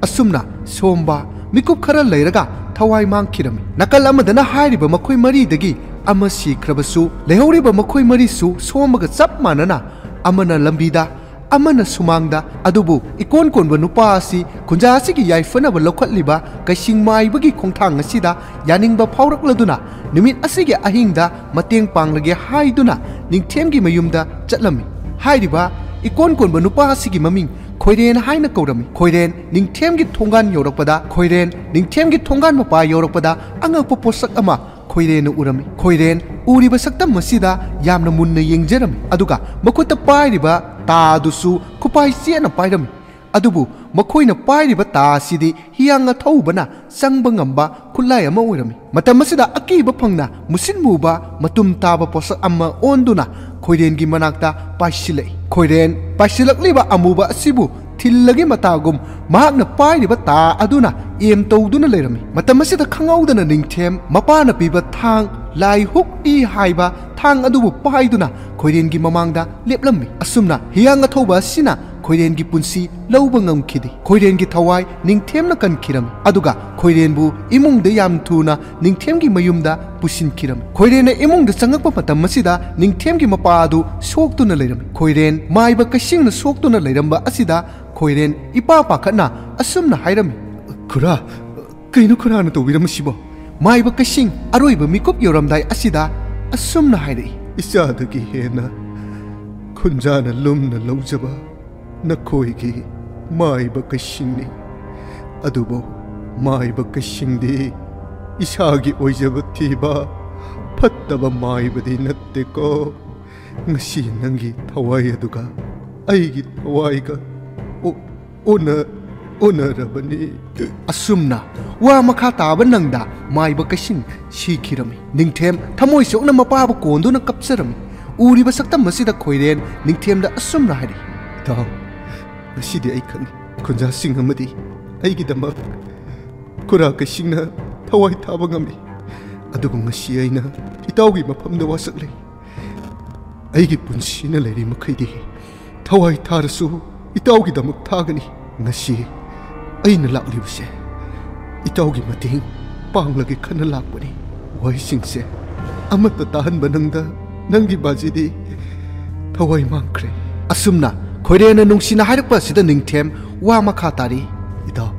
ꯑꯁꯨꯝꯅ ꯁꯣꯝꯕ ꯃꯤꯀꯨꯞ ꯈꯔ ꯂꯩꯔꯒ ꯊꯋꯥꯏ ꯃꯥꯡꯈꯤꯔꯝꯃꯤ꯫ ꯅꯥꯀꯜ ꯑꯃꯗꯅ ꯍꯥꯏꯔꯤꯕ ꯃꯈꯣꯏ ꯃꯔꯤꯗꯒꯤ ꯑꯃ ꯁꯤꯈ꯭ꯔꯕꯁꯨ, ꯂꯩꯍꯧꯔꯤꯕ ꯃꯈꯣꯏ ꯃꯔꯤꯁꯨ ꯁꯣꯝꯕꯒ ꯆꯞ ꯃꯥꯟꯅꯅ ꯑꯃꯅ ꯂꯝꯕꯤꯗ, ꯑꯃꯅ ꯁꯨꯃꯥꯡꯗ꯫ ꯑꯗꯨꯕꯨ ꯏꯀꯣꯟ ꯀꯣꯟꯕ ꯅꯨꯄꯥ ꯑꯁꯤ ꯈꯨꯟꯖꯥ ꯑꯁꯤꯒꯤ ꯌꯥꯏꯐꯅꯕ ꯂꯧꯈꯠꯂꯤꯕ ꯀꯩꯁꯤꯡ ꯃꯥꯏꯕꯒꯤ ꯈꯣꯡꯊꯥꯡ ꯑꯁꯤꯗ ꯌꯥꯅꯤꯡꯕ ꯐꯥꯎꯔꯛꯂꯗꯨꯅ ꯅꯨꯃꯤꯠ ꯑꯁꯤꯒꯤ ꯑꯍꯤꯡꯗ ꯃꯇꯦꯡ ꯄꯥꯡꯂꯒꯦ ꯍꯥꯏꯗꯨꯅ ꯅꯤꯡꯊꯦꯝꯒꯤ ꯃꯌꯨꯝꯗ ꯆꯠꯂꯝꯃꯤ꯫ ꯍꯥꯏꯔꯤꯕ ꯏꯀꯣꯟ ꯀꯣꯟꯕ ꯅꯨꯄꯥ ꯑꯁꯤꯒꯤ ꯃꯃꯤꯡ ꯈꯣꯏꯔꯦꯟ ꯍꯥꯏꯅ ꯀꯧꯔꯝꯃꯤ꯫ ꯈꯣꯏꯔꯦꯟ ꯅꯤꯡꯊꯦꯝꯒꯤ ꯊꯣꯡꯒꯥꯟ ꯌꯧꯔꯛꯄꯗ, ꯈꯣꯏꯔꯦꯟ ꯅꯤꯡꯊꯦꯝꯒꯤ ꯊꯣꯡꯒꯥꯟ ꯃꯄꯥ ꯌꯧꯔꯛꯄꯗ ꯑꯉꯛꯄ ꯄꯣꯠꯁꯛ ꯑꯃ ꯈꯣꯏꯔꯦꯟꯅ ꯎꯔꯝꯃꯤ꯫ ꯈꯣꯏꯔꯦꯟ ꯎꯔꯤꯕ ꯁꯛꯇꯝ ꯑꯁꯤꯗ ꯌꯥꯝꯅ ꯃꯨꯟꯅ ꯌꯦꯡꯖꯔꯝꯃꯤ, ꯑꯗꯨꯒ ꯃꯈꯨꯠꯇ ꯄꯥꯏꯔꯤꯕ ꯇꯥ ꯑꯗꯨꯁꯨ ꯈꯨꯄꯥꯏ ꯆꯦꯠꯅ ꯄꯥꯏꯔꯝꯃꯤ꯫ ꯑꯗꯨꯕꯨ ꯃꯈꯣꯏꯅ ꯄꯥꯏꯔꯤꯕ ꯇꯥ ꯑꯁꯤꯗꯤ ꯍꯤꯌꯥꯡ ꯑꯊꯧꯕꯅ ꯆꯪꯕ ꯉꯝꯕ ꯈꯨꯠꯂꯥꯏ ꯑꯃ ꯑꯣꯏꯔꯝꯃꯤ꯫ ꯃꯇꯝ ꯑꯁꯤꯗ ꯑꯀꯤꯕ ꯐꯪꯅ ꯃꯨꯁꯤꯟ ꯃꯨꯕ ꯃꯇꯨꯝ ꯇꯥꯕ ꯄꯣꯠꯁꯛ ꯑꯃ ꯑꯣꯟꯗꯨꯅ ꯈꯣꯏꯔꯦꯟꯒꯤ ꯃꯅꯥꯛꯇ ꯄꯥꯏꯁꯤꯜꯂꯛꯏ꯫ ꯈꯣꯏꯔꯦꯟ ꯄꯥꯏꯁꯤꯜꯂꯛꯂꯤꯕ ꯑꯃꯨꯕ ꯑꯁꯤꯕꯨ ꯊꯤꯜꯂꯒꯤ ꯃꯇꯥꯒꯨꯝ ꯃꯍꯥꯛꯅ ꯄꯥꯏꯔꯤꯕ ꯇꯥ ꯑꯗꯨꯅ ꯑꯦꯝ ꯇꯧꯗꯨꯅ ꯂꯩꯔꯝꯃꯤ꯫ ꯃꯇꯝ ꯑꯁꯤꯗ ꯈꯪꯍꯧꯗꯅ ꯅꯤꯡꯊꯦꯝ ꯃꯄꯥꯅ ꯄꯤꯕ ꯊꯥꯡ ꯂꯥꯏ ꯍꯨꯛ ꯏ ꯍꯥꯏꯕ ꯊꯥꯡ ꯑꯗꯨꯕꯨ ꯄꯥꯏꯗꯨꯅ ꯈꯣꯏꯔꯦꯟꯒꯤ ꯃꯃꯥꯡꯗ ꯂꯦꯞꯂꯝꯃꯤ꯫ ꯑꯁꯨꯝꯅ ꯍꯤꯌꯥꯡ ꯑꯊꯧꯕ ꯑꯁꯤꯅ ꯈꯣꯏꯔꯦꯟꯒꯤ ꯄꯨꯟꯁꯤ ꯂꯧꯕ ꯉꯝꯈꯤꯗꯦ꯫ ꯈꯣꯏꯔꯦꯟꯒꯤ ꯊꯋꯥꯏ ꯅꯤꯡꯊꯦꯝꯅ ꯀꯟꯈꯤꯔꯝꯃꯤ, ꯑꯗꯨꯒ ꯈꯣꯏꯔꯦꯟꯕꯨ ꯏꯃꯨꯡꯗ ꯌꯥꯝ ꯊꯨꯅ ꯅꯤꯡꯊꯦꯝꯒꯤ ꯃꯌꯨꯝꯗ ꯄꯨꯁꯤꯟꯈꯤꯔꯝꯃꯤ꯫ ꯈꯣꯏꯔꯦꯟꯅ ꯏꯃꯨꯡꯗ ꯆꯪꯉꯛꯄ ꯃꯇꯝ ꯑꯁꯤꯗ ꯅꯤꯡꯊꯦꯝꯒꯤ ꯃꯄꯥ ꯑꯗꯨ ꯁꯣꯛꯇꯨꯅ ꯂꯩꯔꯝꯃꯤ꯫ ꯈꯣꯏꯔꯦꯟ ꯃꯥꯏꯕ ꯀꯩꯁꯤꯡꯅ ꯁꯣꯛꯇꯨꯅ ꯂꯩꯔꯝꯕ ꯑꯁꯤꯗ ꯈꯣꯏꯔꯦꯟ ꯏꯄꯥ ꯄꯥꯈꯠꯅ ꯑꯁꯨꯝꯅ ꯍꯥꯏꯔꯝꯃꯤ, "ꯈꯨꯔꯥ, ꯀꯩꯅꯣ ꯈꯨꯔꯥꯅ ꯇꯧꯕꯤꯔꯝꯃꯤꯁꯤꯕꯣ?" ꯃꯥꯏꯕ ꯀꯩꯁꯤꯡ ꯑꯔꯣꯏꯕ ꯃꯤꯀꯨꯞ ꯌꯧꯔꯝꯗꯥꯏ ꯑꯁꯤꯗ ꯑꯁꯨꯝꯅ ꯍꯥꯏꯔꯛꯏ, "ꯏꯆꯥꯗꯒꯤ ꯍꯦꯟꯅ ꯈꯨꯟꯖꯥꯅ ꯂꯨꯝꯅ ꯂꯧꯖꯕ ꯅꯈꯣꯏꯒꯤ ꯃꯥꯏꯕ ꯀꯩꯁꯤꯡꯅꯤ꯫ ꯑꯗꯨꯕꯨ ꯃꯥꯏꯕ ꯀꯩꯁꯤꯡꯗꯤ ꯏꯁꯥꯒꯤ ꯑꯣꯏꯖꯕ ꯊꯤꯕ ꯐꯠꯇꯕ ꯃꯥꯏꯕꯗꯤ ꯅꯠꯇꯦꯀꯣ꯫ ꯉꯁꯤ ꯅꯪꯒꯤ ꯊꯋꯥꯏ ꯑꯗꯨꯒ ꯑꯩꯒꯤ ꯊꯋꯥꯏꯒ ꯑꯣ-, ꯑꯣꯟꯅ-, ꯑꯣꯟꯅꯔꯕꯅꯤ꯫" ꯑꯁꯨꯝꯅ ꯋꯥ ꯃꯈꯥ ꯇꯥꯕ ꯅꯪꯗ ꯃꯥꯏꯕ ꯀꯩꯁꯤꯡ ꯁꯤꯈꯤꯔꯝꯃꯤ꯫ ꯅꯤꯡꯊꯦꯝ ꯊꯃꯣꯏ ꯁꯣꯛꯅ ꯃꯄꯥꯕꯨ ꯀꯣꯟꯗꯨꯅ ꯀꯞꯆꯔꯝꯃꯤ꯫ ꯎꯔꯤꯕ ꯁꯛꯇꯝ ꯑꯁꯤꯗ ꯈꯣꯏꯔꯦꯟ ꯅꯤꯡꯊꯦꯝꯗ ꯑꯁꯨꯝꯅ ꯍꯥꯏꯔꯤ, "ꯏꯇꯥꯎ, ꯉꯁꯤꯗꯤ ꯑꯩ ꯈꯪꯏ, ꯈꯨꯟꯖꯥꯁꯤꯡ ꯑꯃꯗꯤ ꯑꯩꯒꯤꯗꯃꯛ ꯈꯨꯔꯥ ꯀꯩꯁꯤꯡꯅ ꯊꯋꯥꯏ ꯊꯥꯕ ꯉꯝꯃꯤ꯫ ꯑꯗꯨꯕꯨ ꯉꯁꯤ ꯑꯩꯅ ꯏꯇꯥꯎꯒꯤ ꯃꯐꯝꯗ ꯋꯥꯁꯛꯂꯦ꯫ ꯑꯩꯒꯤ ꯄꯨꯟꯁꯤꯅ ꯂꯩꯔꯤ ꯃꯈꯩꯗꯤ ꯊꯋꯥꯏ ꯊꯥꯔꯁꯨ ꯏꯇꯥꯎꯒꯤꯗꯃꯛ ꯊꯥꯒꯅꯤ꯫ ꯉꯁꯤ ꯑꯩꯅ ꯂꯥꯛꯂꯤꯕꯁꯦ ꯏꯇꯥꯎꯒꯤ ꯃꯇꯦꯡ ꯄꯥꯡꯂꯒꯦ ꯈꯟꯅ ꯂꯥꯛꯄꯅꯤ꯫ ꯋꯥꯍꯩꯁꯤꯡꯁꯦ ꯑꯃꯠꯇ ꯇꯥꯍꯟꯕ ꯅꯪꯗ ꯅꯪꯒꯤ ꯕꯥꯖꯤꯗꯤ ꯊꯋꯥꯏ ꯃꯥꯡꯈ꯭ꯔꯦ꯫" ꯑꯁꯨꯝꯅ ꯈꯣꯏꯔꯦꯟꯅ ꯅꯨꯡꯁꯤꯅ ꯍꯥꯏꯔꯛꯄ ꯑꯁꯤꯗ ꯅꯤꯡꯊꯦꯝ ꯋꯥ ꯃꯈꯥ ꯇꯥꯔꯤ, "ꯏꯇꯥꯎ,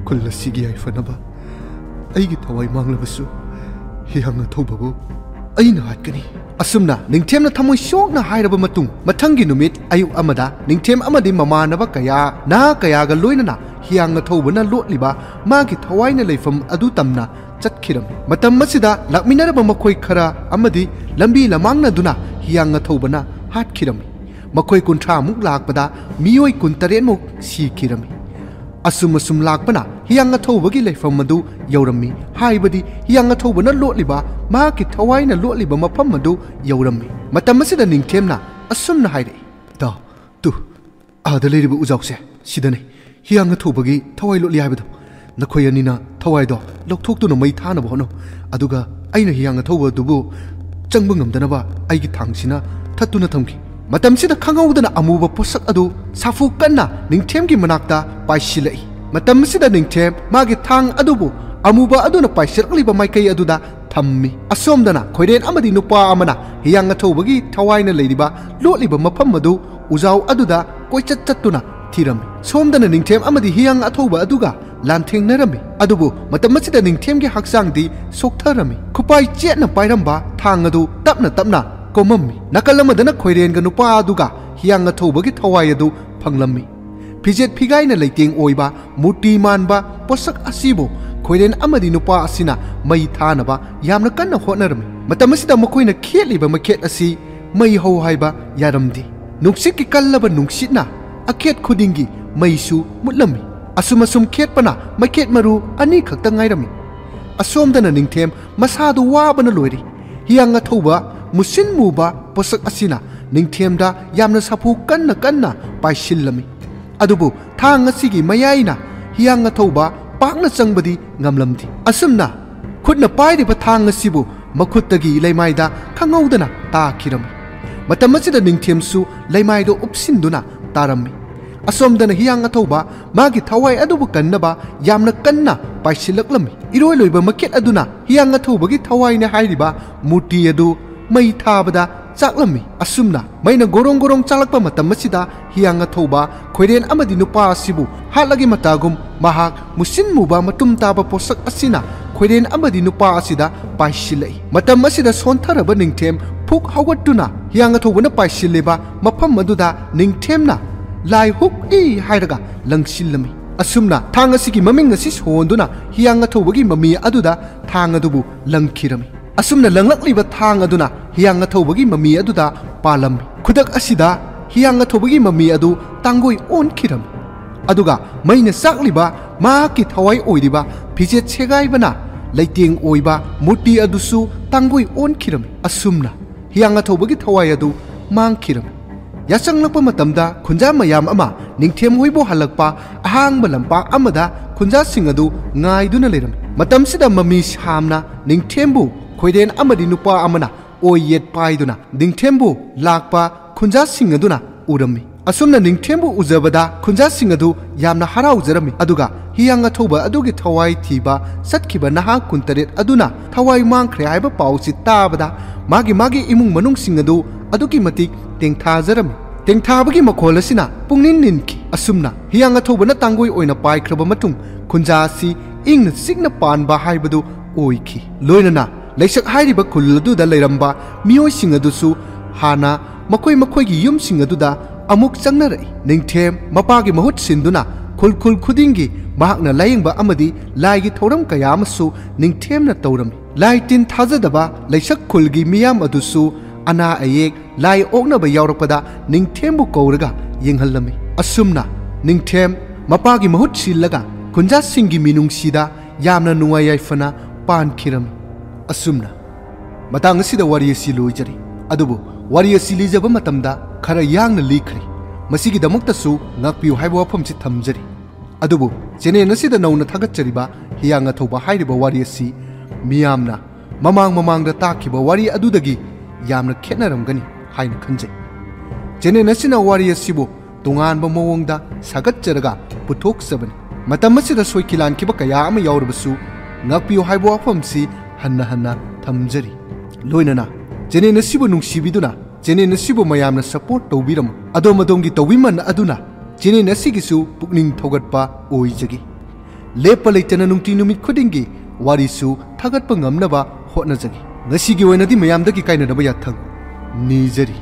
ꯈꯨꯜ ꯑꯁꯤꯒꯤ ꯌꯥꯏꯐꯅꯕ ꯑꯩꯒꯤ ꯊꯋꯥꯏ ꯃꯥꯡꯂꯕꯁꯨ ꯍꯤꯌꯥꯡ ꯑꯊꯧꯕꯕꯨ ꯑꯩꯅ ꯍꯥꯠꯀꯅꯤ꯫" ꯑꯁꯨꯝꯅ ꯅꯤꯡꯊꯦꯝꯅ ꯊꯃꯣꯏ ꯁꯣꯛꯅ ꯍꯥꯏꯔꯕ ꯃꯇꯨꯡ, ꯃꯊꯪꯒꯤ ꯅꯨꯃꯤꯠ ꯑꯌꯨꯛ ꯑꯃꯗ ꯅꯤꯡꯊꯦꯝ ꯑꯃꯗꯤ ꯃꯃꯥꯟꯅꯕ ꯀꯌꯥ, ꯅꯍꯥ ꯀꯌꯥꯒ ꯂꯣꯏꯅꯅ ꯍꯤꯌꯥꯡ ꯑꯊꯧꯕꯅ ꯂꯣꯠꯂꯤꯕ ꯃꯥꯒꯤ ꯊꯋꯥꯏꯅ ꯂꯩꯐꯝ ꯑꯗꯨ ꯇꯝꯅ ꯆꯠꯈꯤꯔꯝꯃꯤ꯫ ꯃꯇꯝ ꯑꯁꯤꯗ ꯂꯥꯛꯃꯤꯟꯅꯔꯕ ꯃꯈꯣꯏ ꯈꯔ ꯑꯃꯗꯤ ꯂꯝꯕꯤ ꯂꯃꯥꯡꯅꯗꯨꯅ ꯍꯤꯌꯥꯡ ꯑꯊꯧꯕꯅ ꯍꯥꯠꯈꯤꯔꯝꯃꯤ꯫ ꯃꯈꯣꯏ ꯀꯨꯟꯊ꯭ꯔꯥꯃꯨꯛ ꯂꯥꯛꯄꯗ ꯃꯤꯑꯣꯏ ꯀꯨꯟꯇꯔꯦꯠꯃꯨꯛ ꯁꯤꯈꯤꯔꯝꯃꯤ꯫ ꯑꯁꯨꯝ ꯑꯁꯨꯝ ꯂꯥꯛꯄꯅ ꯍꯤꯌꯥꯡ ꯑꯊꯧꯕꯒꯤ ꯂꯩꯐꯝ ꯑꯗꯨ ꯌꯧꯔꯝꯃꯤ, ꯍꯥꯏꯕꯗꯤ ꯍꯤꯌꯥꯡ ꯑꯊꯧꯕꯅ ꯂꯣꯠꯂꯤꯕ, ꯃꯍꯥꯛꯀꯤ ꯊꯋꯥꯏꯅ ꯂꯣꯠꯂꯤꯕ ꯃꯐꯝ ꯑꯗꯨ ꯌꯧꯔꯝꯃꯤ꯫ ꯃꯇꯝ ꯑꯁꯤꯗ ꯅꯤꯡꯊꯦꯝꯅ ꯑꯁꯨꯝꯅ ꯍꯥꯏꯔꯛꯏ, ꯇꯥꯎ, ꯇꯨ, ꯑꯥꯗ ꯂꯩꯔꯤꯕ ꯎꯖꯥꯎꯁꯦ ꯁꯤꯗꯅꯤ꯫ ꯍꯤꯌꯥꯡ ꯑꯊꯧꯕꯒꯤ ꯊꯋꯥꯏ ꯂꯣꯠꯂꯤ ꯍꯥꯏꯕꯗꯣ꯫ ꯅꯈꯣꯏ ꯑꯅꯤꯅ ꯊꯋꯥꯏꯗꯣ ꯂꯧꯊꯣꯛꯇꯨꯅ ꯃꯩ ꯊꯥꯅꯕ ꯍꯣꯠꯅꯧ꯫ ꯑꯗꯨꯒ ꯑꯩꯅ ꯍꯤꯌꯥꯡ ꯑꯊꯧꯕ ꯑꯗꯨꯕꯨ ꯆꯪꯕ ꯉꯝꯗꯅꯕ ꯑꯩꯒꯤ ꯊꯥꯡꯁꯤꯅ ꯊꯠꯇꯨꯅ ꯊꯝꯈꯤ꯫ ꯃꯇꯝꯁꯤꯗ ꯈꯪꯍꯧꯗꯅ ꯑꯃꯨꯕ ꯄꯣꯠꯁꯛ ꯑꯗꯨ ꯁꯥꯐꯨ ꯀꯟꯅ ꯅꯤꯡꯊꯦꯝꯒꯤ ꯃꯅꯥꯛꯇ ꯄꯥꯏꯁꯤꯜꯂꯛꯏ꯫ ꯃꯇꯝ ꯑꯁꯤꯗ ꯅꯤꯡꯊꯦꯝ ꯃꯥꯒꯤ ꯊꯥꯡ ꯑꯗꯨꯕꯨ ꯑꯃꯨꯕ ꯑꯗꯨꯅ ꯄꯥꯏꯁꯤꯜꯂꯛꯂꯤꯕ ꯃꯥꯏꯀꯩ ꯑꯗꯨꯗ ꯊꯝꯃꯤ꯫ ꯑꯁꯣꯝꯗꯅ ꯈꯣꯏꯔꯦꯟ ꯑꯃꯗꯤ ꯅꯨꯄꯥ ꯑꯃꯅ ꯍꯤꯌꯥꯡ ꯑꯊꯧꯕꯒꯤ ꯊꯋꯥꯏꯅ ꯂꯩꯔꯤꯕ ꯂꯣꯠꯂꯤꯕ ꯃꯐꯝ ꯑꯗꯨ ꯎꯖꯥꯎ ꯑꯗꯨꯗ ꯀꯣꯏꯆꯠ ꯆꯠꯇꯨꯅ ꯊꯤꯔꯝꯃꯤ꯫ ꯁꯣꯝꯗꯅ ꯅꯤꯡꯊꯦꯝ ꯑꯃꯗꯤ ꯍꯤꯌꯥꯡ ꯑꯊꯧꯕ ꯑꯗꯨꯒ ꯂꯥꯟꯊꯦꯡꯅꯔꯝꯃꯤ꯫ ꯑꯗꯨꯕꯨ ꯃꯇꯝ ꯑꯁꯤꯗ ꯅꯤꯡꯊꯦꯝꯒꯤ ꯍꯛꯆꯥꯡꯗꯤ ꯁꯣꯛꯊꯔꯝꯃꯤ꯫ ꯈꯨꯄꯥꯏ ꯆꯦꯠꯅ ꯄꯥꯏꯔꯝꯕ ꯊꯥꯡ ꯑꯗꯨ ꯇꯞꯅ ꯇꯞꯅ ꯀꯣꯝꯃꯝꯃꯤ꯫ ꯅꯥꯀꯜ ꯑꯃꯗꯅ ꯈꯣꯏꯔꯦꯟꯒ ꯅꯨꯄꯥ ꯑꯗꯨꯒ ꯍꯤꯌꯥꯡ ꯑꯊꯧꯕꯒꯤ ꯊꯋꯥꯏ ꯑꯗꯨ ꯐꯪꯂꯝꯃꯤ꯫ ꯐꯤꯖꯦꯠ ꯐꯤꯒꯥꯏꯅ ꯂꯩꯇꯦꯡ ꯑꯣꯏꯕ ꯃꯨꯔꯇꯤ ꯃꯥꯟꯕ ꯄꯣꯠꯁꯛ ꯑꯁꯤꯕꯨ ꯈꯣꯏꯔꯦꯟ ꯑꯃꯗꯤ ꯅꯨꯄꯥ ꯑꯁꯤꯅ ꯃꯩ ꯊꯥꯅꯕ ꯌꯥꯝꯅ ꯀꯟꯅ ꯍꯣꯠꯅꯔꯝꯃꯤ꯫ ꯃꯇꯝ ꯑꯁꯤꯗ ꯃꯈꯣꯏꯅ ꯈꯦꯠꯂꯤꯕ ꯃꯩꯈꯦꯠ ꯑꯁꯤ ꯃꯩ ꯍꯧ ꯍꯥꯏꯕ ꯌꯥꯔꯝꯗꯦ꯫ ꯅꯨꯡꯁꯤꯠꯀꯤ ꯀꯜꯂꯕ ꯅꯨꯡꯁꯤꯠꯅ ꯑꯈꯦꯠ ꯈꯨꯗꯤꯡꯒꯤ ꯃꯩꯁꯨ ꯃꯨꯠꯂꯝꯃꯤ꯫ ꯑꯁꯨꯝ ꯑꯁꯨꯝ ꯈꯦꯠꯄꯅ ꯃꯩꯈꯦꯠ ꯃꯔꯨ ꯑꯅꯤ ꯈꯛꯇ ꯉꯥꯏꯔꯝꯃꯤ꯫ ꯑꯁꯣꯝꯗꯅ ꯅꯤꯡꯊꯦꯝ ꯃꯁꯥꯗꯨ ꯋꯥꯕꯅ ꯂꯣꯏꯔꯦ꯫ ꯍꯤꯌꯥꯡ ꯑꯊꯧꯕ ꯃꯨꯁꯤꯟ ꯃꯨꯕ ꯄꯣꯠꯁꯛ ꯑꯁꯤꯅ ꯅꯤꯡꯊꯦꯝꯗ ꯌꯥꯝꯅ ꯁꯥꯐꯨ ꯀꯟꯅ ꯀꯟꯅ ꯄꯥꯏꯁꯤꯜꯂꯝꯃꯤ꯫ ꯑꯗꯨꯕꯨ ꯊꯥꯡ ꯑꯁꯤꯒꯤ ꯃꯌꯥꯏꯅ ꯍꯤꯌꯥꯡ ꯑꯊꯧꯕ ꯄꯥꯛꯅ ꯆꯪꯕꯗꯤ ꯉꯝꯂꯝꯗꯦ꯫ ꯑꯁꯨꯝꯅ ꯈꯨꯠꯅ ꯄꯥꯏꯔꯤꯕ ꯊꯥꯡ ꯑꯁꯤꯕꯨ ꯃꯈꯨꯠꯇꯒꯤ ꯂꯩꯃꯥꯏꯗ ꯈꯪꯍꯧꯗꯅ ꯇꯥꯈꯤꯔꯝꯃꯤ꯫ ꯃꯇꯝ ꯑꯁꯤꯗ ꯅꯤꯡꯊꯦꯝꯁꯨ ꯂꯩꯃꯥꯏꯗ ꯎꯞꯁꯤꯟꯗꯨꯅ ꯇꯥꯔꯝꯃꯤ꯫ ꯑꯁꯣꯝꯗꯅ ꯍꯤꯌꯥꯡ ꯑꯊꯧꯕ ꯃꯥꯒꯤ ꯊꯋꯥꯏ ꯑꯗꯨꯕꯨ ꯀꯟꯅꯕ ꯌꯥꯝꯅ ꯀꯟꯅ ꯄꯥꯏꯁꯤꯜꯂꯛꯂꯝꯃꯤ꯫ ꯏꯔꯣꯏ ꯂꯣꯏꯕ ꯃꯩꯈꯦꯠ ꯑꯗꯨꯅ ꯍꯤꯌꯥꯡ ꯑꯊꯧꯕꯒꯤ ꯊꯋꯥꯏꯅꯦ ꯍꯥꯏꯔꯤꯕ ꯃꯨꯔꯇꯤ ꯑꯗꯨ ꯃꯩ ꯊꯥꯕꯗ ꯆꯥꯛꯂꯝꯃꯤ꯫ ꯑꯁꯨꯝꯅ ꯃꯩꯅ ꯒꯣꯔꯣꯡ ꯒꯣꯔꯣꯡ ꯆꯥꯛꯂꯛꯄ ꯃꯇꯝ ꯑꯁꯤꯗ ꯍꯤꯌꯥꯡ ꯑꯊꯧꯕ ꯈꯣꯏꯔꯦꯟ ꯑꯃꯗꯤ ꯅꯨꯄꯥ ꯑꯁꯤꯕꯨ ꯍꯥꯠꯂꯒꯦ ꯃꯇꯥꯒꯨꯝ ꯃꯍꯥꯛ ꯃꯨꯁꯤꯟ ꯃꯨꯕ ꯃꯇꯨꯝ ꯇꯥꯕ ꯄꯣꯠꯁꯛ ꯑꯁꯤꯅ ꯈꯣꯏꯔꯦꯟ ꯑꯃꯗꯤ ꯅꯨꯄꯥ ꯑꯁꯤꯗ ꯄꯥꯏꯁꯤꯜꯂꯛꯏ꯫ ꯃꯇꯝ ꯑꯁꯤꯗ ꯁꯣꯟꯊꯔꯕ ꯅꯤꯡꯊꯦꯝ ꯐꯨꯛ ꯍꯧꯒꯠꯇꯨꯅ ꯍꯤꯌꯥꯡ ꯑꯊꯧꯕꯅ ꯄꯥꯏꯁꯤꯜꯂꯤꯕ ꯃꯐꯝ ꯑꯗꯨꯗ ꯅꯤꯡꯊꯦꯝꯅ ꯂꯥꯏ ꯍꯨꯛꯏ ꯍꯥꯏꯔꯒ ꯂꯪꯁꯤꯜꯂꯝꯃꯤ꯫ ꯑꯁꯨꯝꯅ ꯊꯥꯡ ꯑꯁꯤꯒꯤ ꯃꯃꯤꯡ ꯑꯁꯤ ꯁꯣꯟꯗꯨꯅ ꯍꯤꯌꯥꯡ ꯑꯊꯧꯕꯒꯤ ꯃꯃꯤ ꯑꯗꯨꯗ ꯊꯥꯡ ꯑꯗꯨꯕꯨ ꯂꯪꯈꯤꯔꯝꯃꯤ꯫ ꯑꯁꯨꯝꯅ ꯂꯪꯂꯛꯂꯤꯕ ꯊꯥꯡ ꯑꯗꯨꯅ ꯍꯤꯌꯥꯡ ꯑꯊꯧꯕꯒꯤ ꯃꯃꯤ ꯑꯗꯨꯗ ꯄꯥꯜꯂꯝꯃꯤ꯫ ꯈꯨꯗꯛ ꯑꯁꯤꯗ ꯍꯤꯌꯥꯡ ꯑꯊꯧꯕꯒꯤ ꯃꯃꯤ ꯑꯗꯨ ꯇꯥꯡꯒꯣꯏ ꯑꯣꯟꯈꯤꯔꯝꯃꯤ꯫ ꯑꯗꯨꯒ ꯃꯩꯅ ꯆꯥꯛꯂꯤꯕ ꯃꯍꯥꯛꯀꯤ ꯊꯋꯥꯏ ꯑꯣꯏꯔꯤꯕ ꯐꯤꯖꯦꯠ ꯁꯦꯒꯥꯏꯕꯅ ꯂꯩꯇꯦꯡ ꯑꯣꯏꯕ ꯃꯨꯔꯇꯤ ꯑꯗꯨꯁꯨ ꯇꯥꯡꯒꯣꯏ ꯑꯣꯟꯈꯤꯔꯝꯃꯤ꯫ ꯑꯁꯨꯝꯅ ꯍꯤꯌꯥꯡ ꯑꯊꯧꯕꯒꯤ ꯊꯋꯥꯏ ꯑꯗꯨ ꯃꯥꯡꯈꯤꯔꯝꯃꯤ꯫ ꯌꯥꯆꯪꯂꯛꯄ ꯃꯇꯝꯗ ꯈꯨꯟꯖꯥ ꯃꯌꯥꯝ ꯑꯃ ꯅꯤꯡꯊꯦꯝ ꯍꯣꯏꯕꯨ ꯍꯜꯂꯛꯄ ꯑꯍꯥꯡꯕ ꯂꯝꯄꯥꯛ ꯑꯃꯗ ꯈꯨꯟꯖꯥꯁꯤꯡ ꯑꯗꯨ ꯉꯥꯏꯗꯨꯅ ꯂꯩꯔꯝꯃꯤ꯫ ꯃꯇꯝꯁꯤꯗ ꯃꯃꯤ ꯁꯥꯝꯅ ꯅꯤꯡꯊꯦꯝꯕꯨ ꯈꯣꯏꯔꯦꯟ ꯑꯃꯗꯤ ꯅꯨꯄꯥ ꯑꯃꯅ ꯑꯣꯏ ꯌꯦꯠ ꯄꯥꯏꯗꯨꯅ ꯅꯤꯡꯊꯦꯝꯕꯨ ꯂꯥꯛꯄ ꯈꯨꯟꯖꯥꯁꯤꯡ ꯑꯗꯨꯅ ꯎꯔꯝꯃꯤ꯫ ꯑꯁꯨꯝꯅ ꯅꯤꯡꯊꯦꯝꯕꯨ ꯎꯖꯕꯗ ꯈꯨꯟꯖꯥꯁꯤꯡ ꯑꯗꯨ ꯌꯥꯝꯅ ꯍꯔꯥꯎꯖꯔꯝꯃꯤ, ꯑꯗꯨꯒ ꯍꯤꯌꯥꯡ ꯑꯊꯧꯕ ꯑꯗꯨꯒꯤ ꯊꯋꯥꯏ ꯊꯤꯕ ꯆꯠꯈꯤꯕ ꯅꯍꯥ ꯀꯨꯟꯇꯔꯦꯠ ꯑꯗꯨꯅ ꯊꯋꯥꯏ ꯃꯥꯡꯈ꯭ꯔꯦ ꯍꯥꯏꯕ ꯄꯥꯎꯁꯤ ꯇꯥꯕꯗ ꯃꯥꯒꯤ ꯃꯥꯒꯤ ꯏꯃꯨꯡ ꯃꯅꯨꯡꯁꯤꯡ ꯑꯗꯨ ꯑꯗꯨꯛꯀꯤ ꯃꯇꯤꯛ ꯇꯦꯡꯊꯥꯖꯔꯝꯃꯤ꯫ ꯇꯦꯡꯊꯥꯕꯒꯤ ꯃꯈꯣꯜ ꯑꯁꯤꯅ ꯄꯨꯛꯅꯤꯡ ꯅꯤꯟꯈꯤ꯫ ꯑꯁꯨꯝꯅ ꯍꯤꯌꯥꯡ ꯑꯊꯧꯕꯅ ꯇꯥꯡꯒꯣꯏ ꯑꯣꯏꯅ ꯄꯥꯏꯈ꯭ꯔꯕ ꯃꯇꯨꯡ ꯈꯨꯟꯖꯥ ꯑꯁꯤ ꯏꯪꯅ ꯆꯤꯛꯅ ꯄꯥꯟꯕ ꯍꯥꯏꯕꯗꯨ ꯑꯣꯏꯈꯤ꯫ ꯂꯣꯏꯅꯅ ꯂꯩꯁꯛ ꯍꯥꯏꯔꯤꯕ ꯈꯨꯜ ꯑꯗꯨꯗ ꯂꯩꯔꯝꯕ ꯃꯤꯑꯣꯏꯁꯤꯡ ꯑꯗꯨꯁꯨ ꯍꯥꯟꯅ ꯃꯈꯣꯏ ꯃꯈꯣꯏꯒꯤ ꯌꯨꯝꯁꯤꯡ ꯑꯗꯨꯗ ꯑꯃꯨꯛ ꯆꯪꯅꯔꯛꯏ꯫ ꯅꯤꯡꯊꯦꯝ ꯃꯄꯥꯒꯤ ꯃꯍꯨꯠ ꯁꯤꯟꯗꯨꯅ ꯈꯨꯜ ꯈꯨꯜ ꯈꯨꯗꯤꯡꯒꯤ ꯃꯍꯥꯛꯅ ꯂꯥꯌꯦꯡꯕ ꯑꯃꯗꯤ ꯂꯥꯏꯒꯤ ꯊꯧꯔꯝ ꯀꯌꯥ ꯑꯃꯁꯨ ꯅꯤꯡꯊꯦꯝꯅ ꯇꯧꯔꯝꯃꯤ꯫ ꯂꯥꯏ ꯇꯤꯟ ꯊꯥꯖꯗꯕ ꯂꯩꯁꯛ ꯈꯨꯜꯒꯤ ꯃꯤꯌꯥꯝ ꯑꯗꯨꯁꯨ ꯑꯅꯥ ꯑꯌꯦꯛ, ꯂꯥꯏ ꯑꯣꯛꯅꯕ ꯌꯥꯎꯔꯛꯄꯗ ꯅꯤꯡꯊꯦꯝꯕꯨ ꯀꯧꯔꯒ ꯌꯦꯡꯍꯜꯂꯝꯃꯤ꯫ ꯑꯁꯨꯝꯅ ꯅꯤꯡꯊꯦꯝ ꯃꯄꯥꯒꯤ ꯃꯍꯨꯠ ꯁꯤꯜꯂꯒ ꯈꯨꯟꯖꯥꯁꯤꯡꯒꯤ ꯃꯤꯅꯨꯡꯁꯤꯗ ꯌꯥꯝꯅ ꯅꯨꯡꯉꯥꯏ ꯌꯥꯏꯐꯅ ꯄꯥꯟꯈꯤꯔꯝꯃꯤ꯫ ꯑꯁꯨꯝꯅ ꯃꯇꯥꯡ ꯑꯁꯤꯗ ꯋꯥꯔꯤ ꯑꯁꯤ ꯂꯣꯏꯖꯔꯤ꯫ ꯑꯗꯨꯕꯨ ꯋꯥꯔꯤ ꯑꯁꯤ ꯂꯤꯖꯕ ꯃꯇꯝꯗ ꯈꯔ ꯌꯥꯡꯅ ꯂꯤꯈ꯭ꯔꯦ꯫ ꯃꯁꯤꯒꯤꯗꯃꯛꯇꯁꯨ ꯉꯥꯛꯄꯤꯌꯨ ꯍꯥꯏꯕ ꯋꯥꯐꯝꯁꯤ ꯊꯝꯖꯔꯤ꯫ ꯑꯗꯨꯕꯨ ꯆꯦꯅꯦꯜ ꯑꯁꯤꯗ ꯅꯧꯅ ꯊꯥꯒꯠꯆꯔꯤꯕ ꯍꯤꯌꯥꯡ ꯑꯊꯧꯕ ꯍꯥꯏꯔꯤꯕ ꯋꯥꯔꯤ ꯑꯁꯤ ꯃꯤꯌꯥꯝꯅ ꯃꯃꯥꯡ ꯃꯃꯥꯡꯗ ꯇꯥꯈꯤꯕ ꯋꯥꯔꯤ ꯑꯗꯨꯗꯒꯤ ꯌꯥꯝꯅ ꯈꯦꯠꯅꯔꯝꯒꯅꯤ ꯍꯥꯏꯅ ꯈꯟꯖꯩ꯫ ꯆꯦꯅꯦꯜ ꯑꯁꯤꯅ ꯋꯥꯔꯤ ꯑꯁꯤꯕꯨ ꯇꯣꯉꯥꯟꯕ ꯃꯑꯣꯡꯗ ꯁꯥꯒꯠꯆꯔꯒ ꯄꯨꯊꯣꯛꯆꯕꯅꯤ꯫ ꯃꯇꯝ ꯑꯁꯤꯗ ꯁꯣꯏꯈꯤ ꯂꯥꯟꯈꯤꯕ ꯀꯌꯥ ꯑꯃ ꯌꯥꯎꯔꯕꯁꯨ ꯉꯥꯛꯄꯤꯌꯨ ꯍꯥꯏꯕ ꯋꯥꯐꯝꯁꯤ ꯍꯟꯅ ꯍꯟꯅ ꯊꯝꯖꯔꯤ꯫ ꯂꯣꯏꯅꯅ ꯆꯦꯅꯦꯜ ꯑꯁꯤꯕꯨ ꯅꯨꯡꯁꯤꯕꯤꯗꯨꯅ ꯆꯦꯅꯦꯜ ꯑꯁꯤꯕꯨ ꯃꯌꯥꯝꯅ ꯁꯄꯣꯔꯠ ꯇꯧꯕꯤꯔꯝꯃꯨ꯫ ꯑꯗꯣꯝ ꯑꯗꯣꯝꯒꯤ ꯇꯧꯕꯤꯃꯜ ꯑꯗꯨꯅ ꯆꯦꯅꯦꯜ ꯑꯁꯤꯒꯤꯁꯨ ꯄꯨꯛꯅꯤꯡ ꯊꯧꯒꯠꯄ ꯑꯣꯏꯖꯒꯦ꯫ ꯂꯦꯞꯄ ꯂꯩꯇꯅ ꯅꯨꯡꯇꯤ ꯅꯨꯃꯤꯠ ꯈꯨꯗꯤꯡꯒꯤ ꯋꯥꯔꯤꯁꯨ ꯊꯥꯒꯠꯄ ꯉꯝꯅꯕ ꯍꯣꯠꯅꯖꯒꯦ꯫ ꯉꯁꯤꯒꯤ ꯑꯣꯏꯅꯗꯤ ꯃꯌꯥꯝꯗꯒꯤ ꯀꯥꯏꯅꯅꯕ ꯌꯥꯊꯪ ꯅꯤꯖꯔꯤ꯫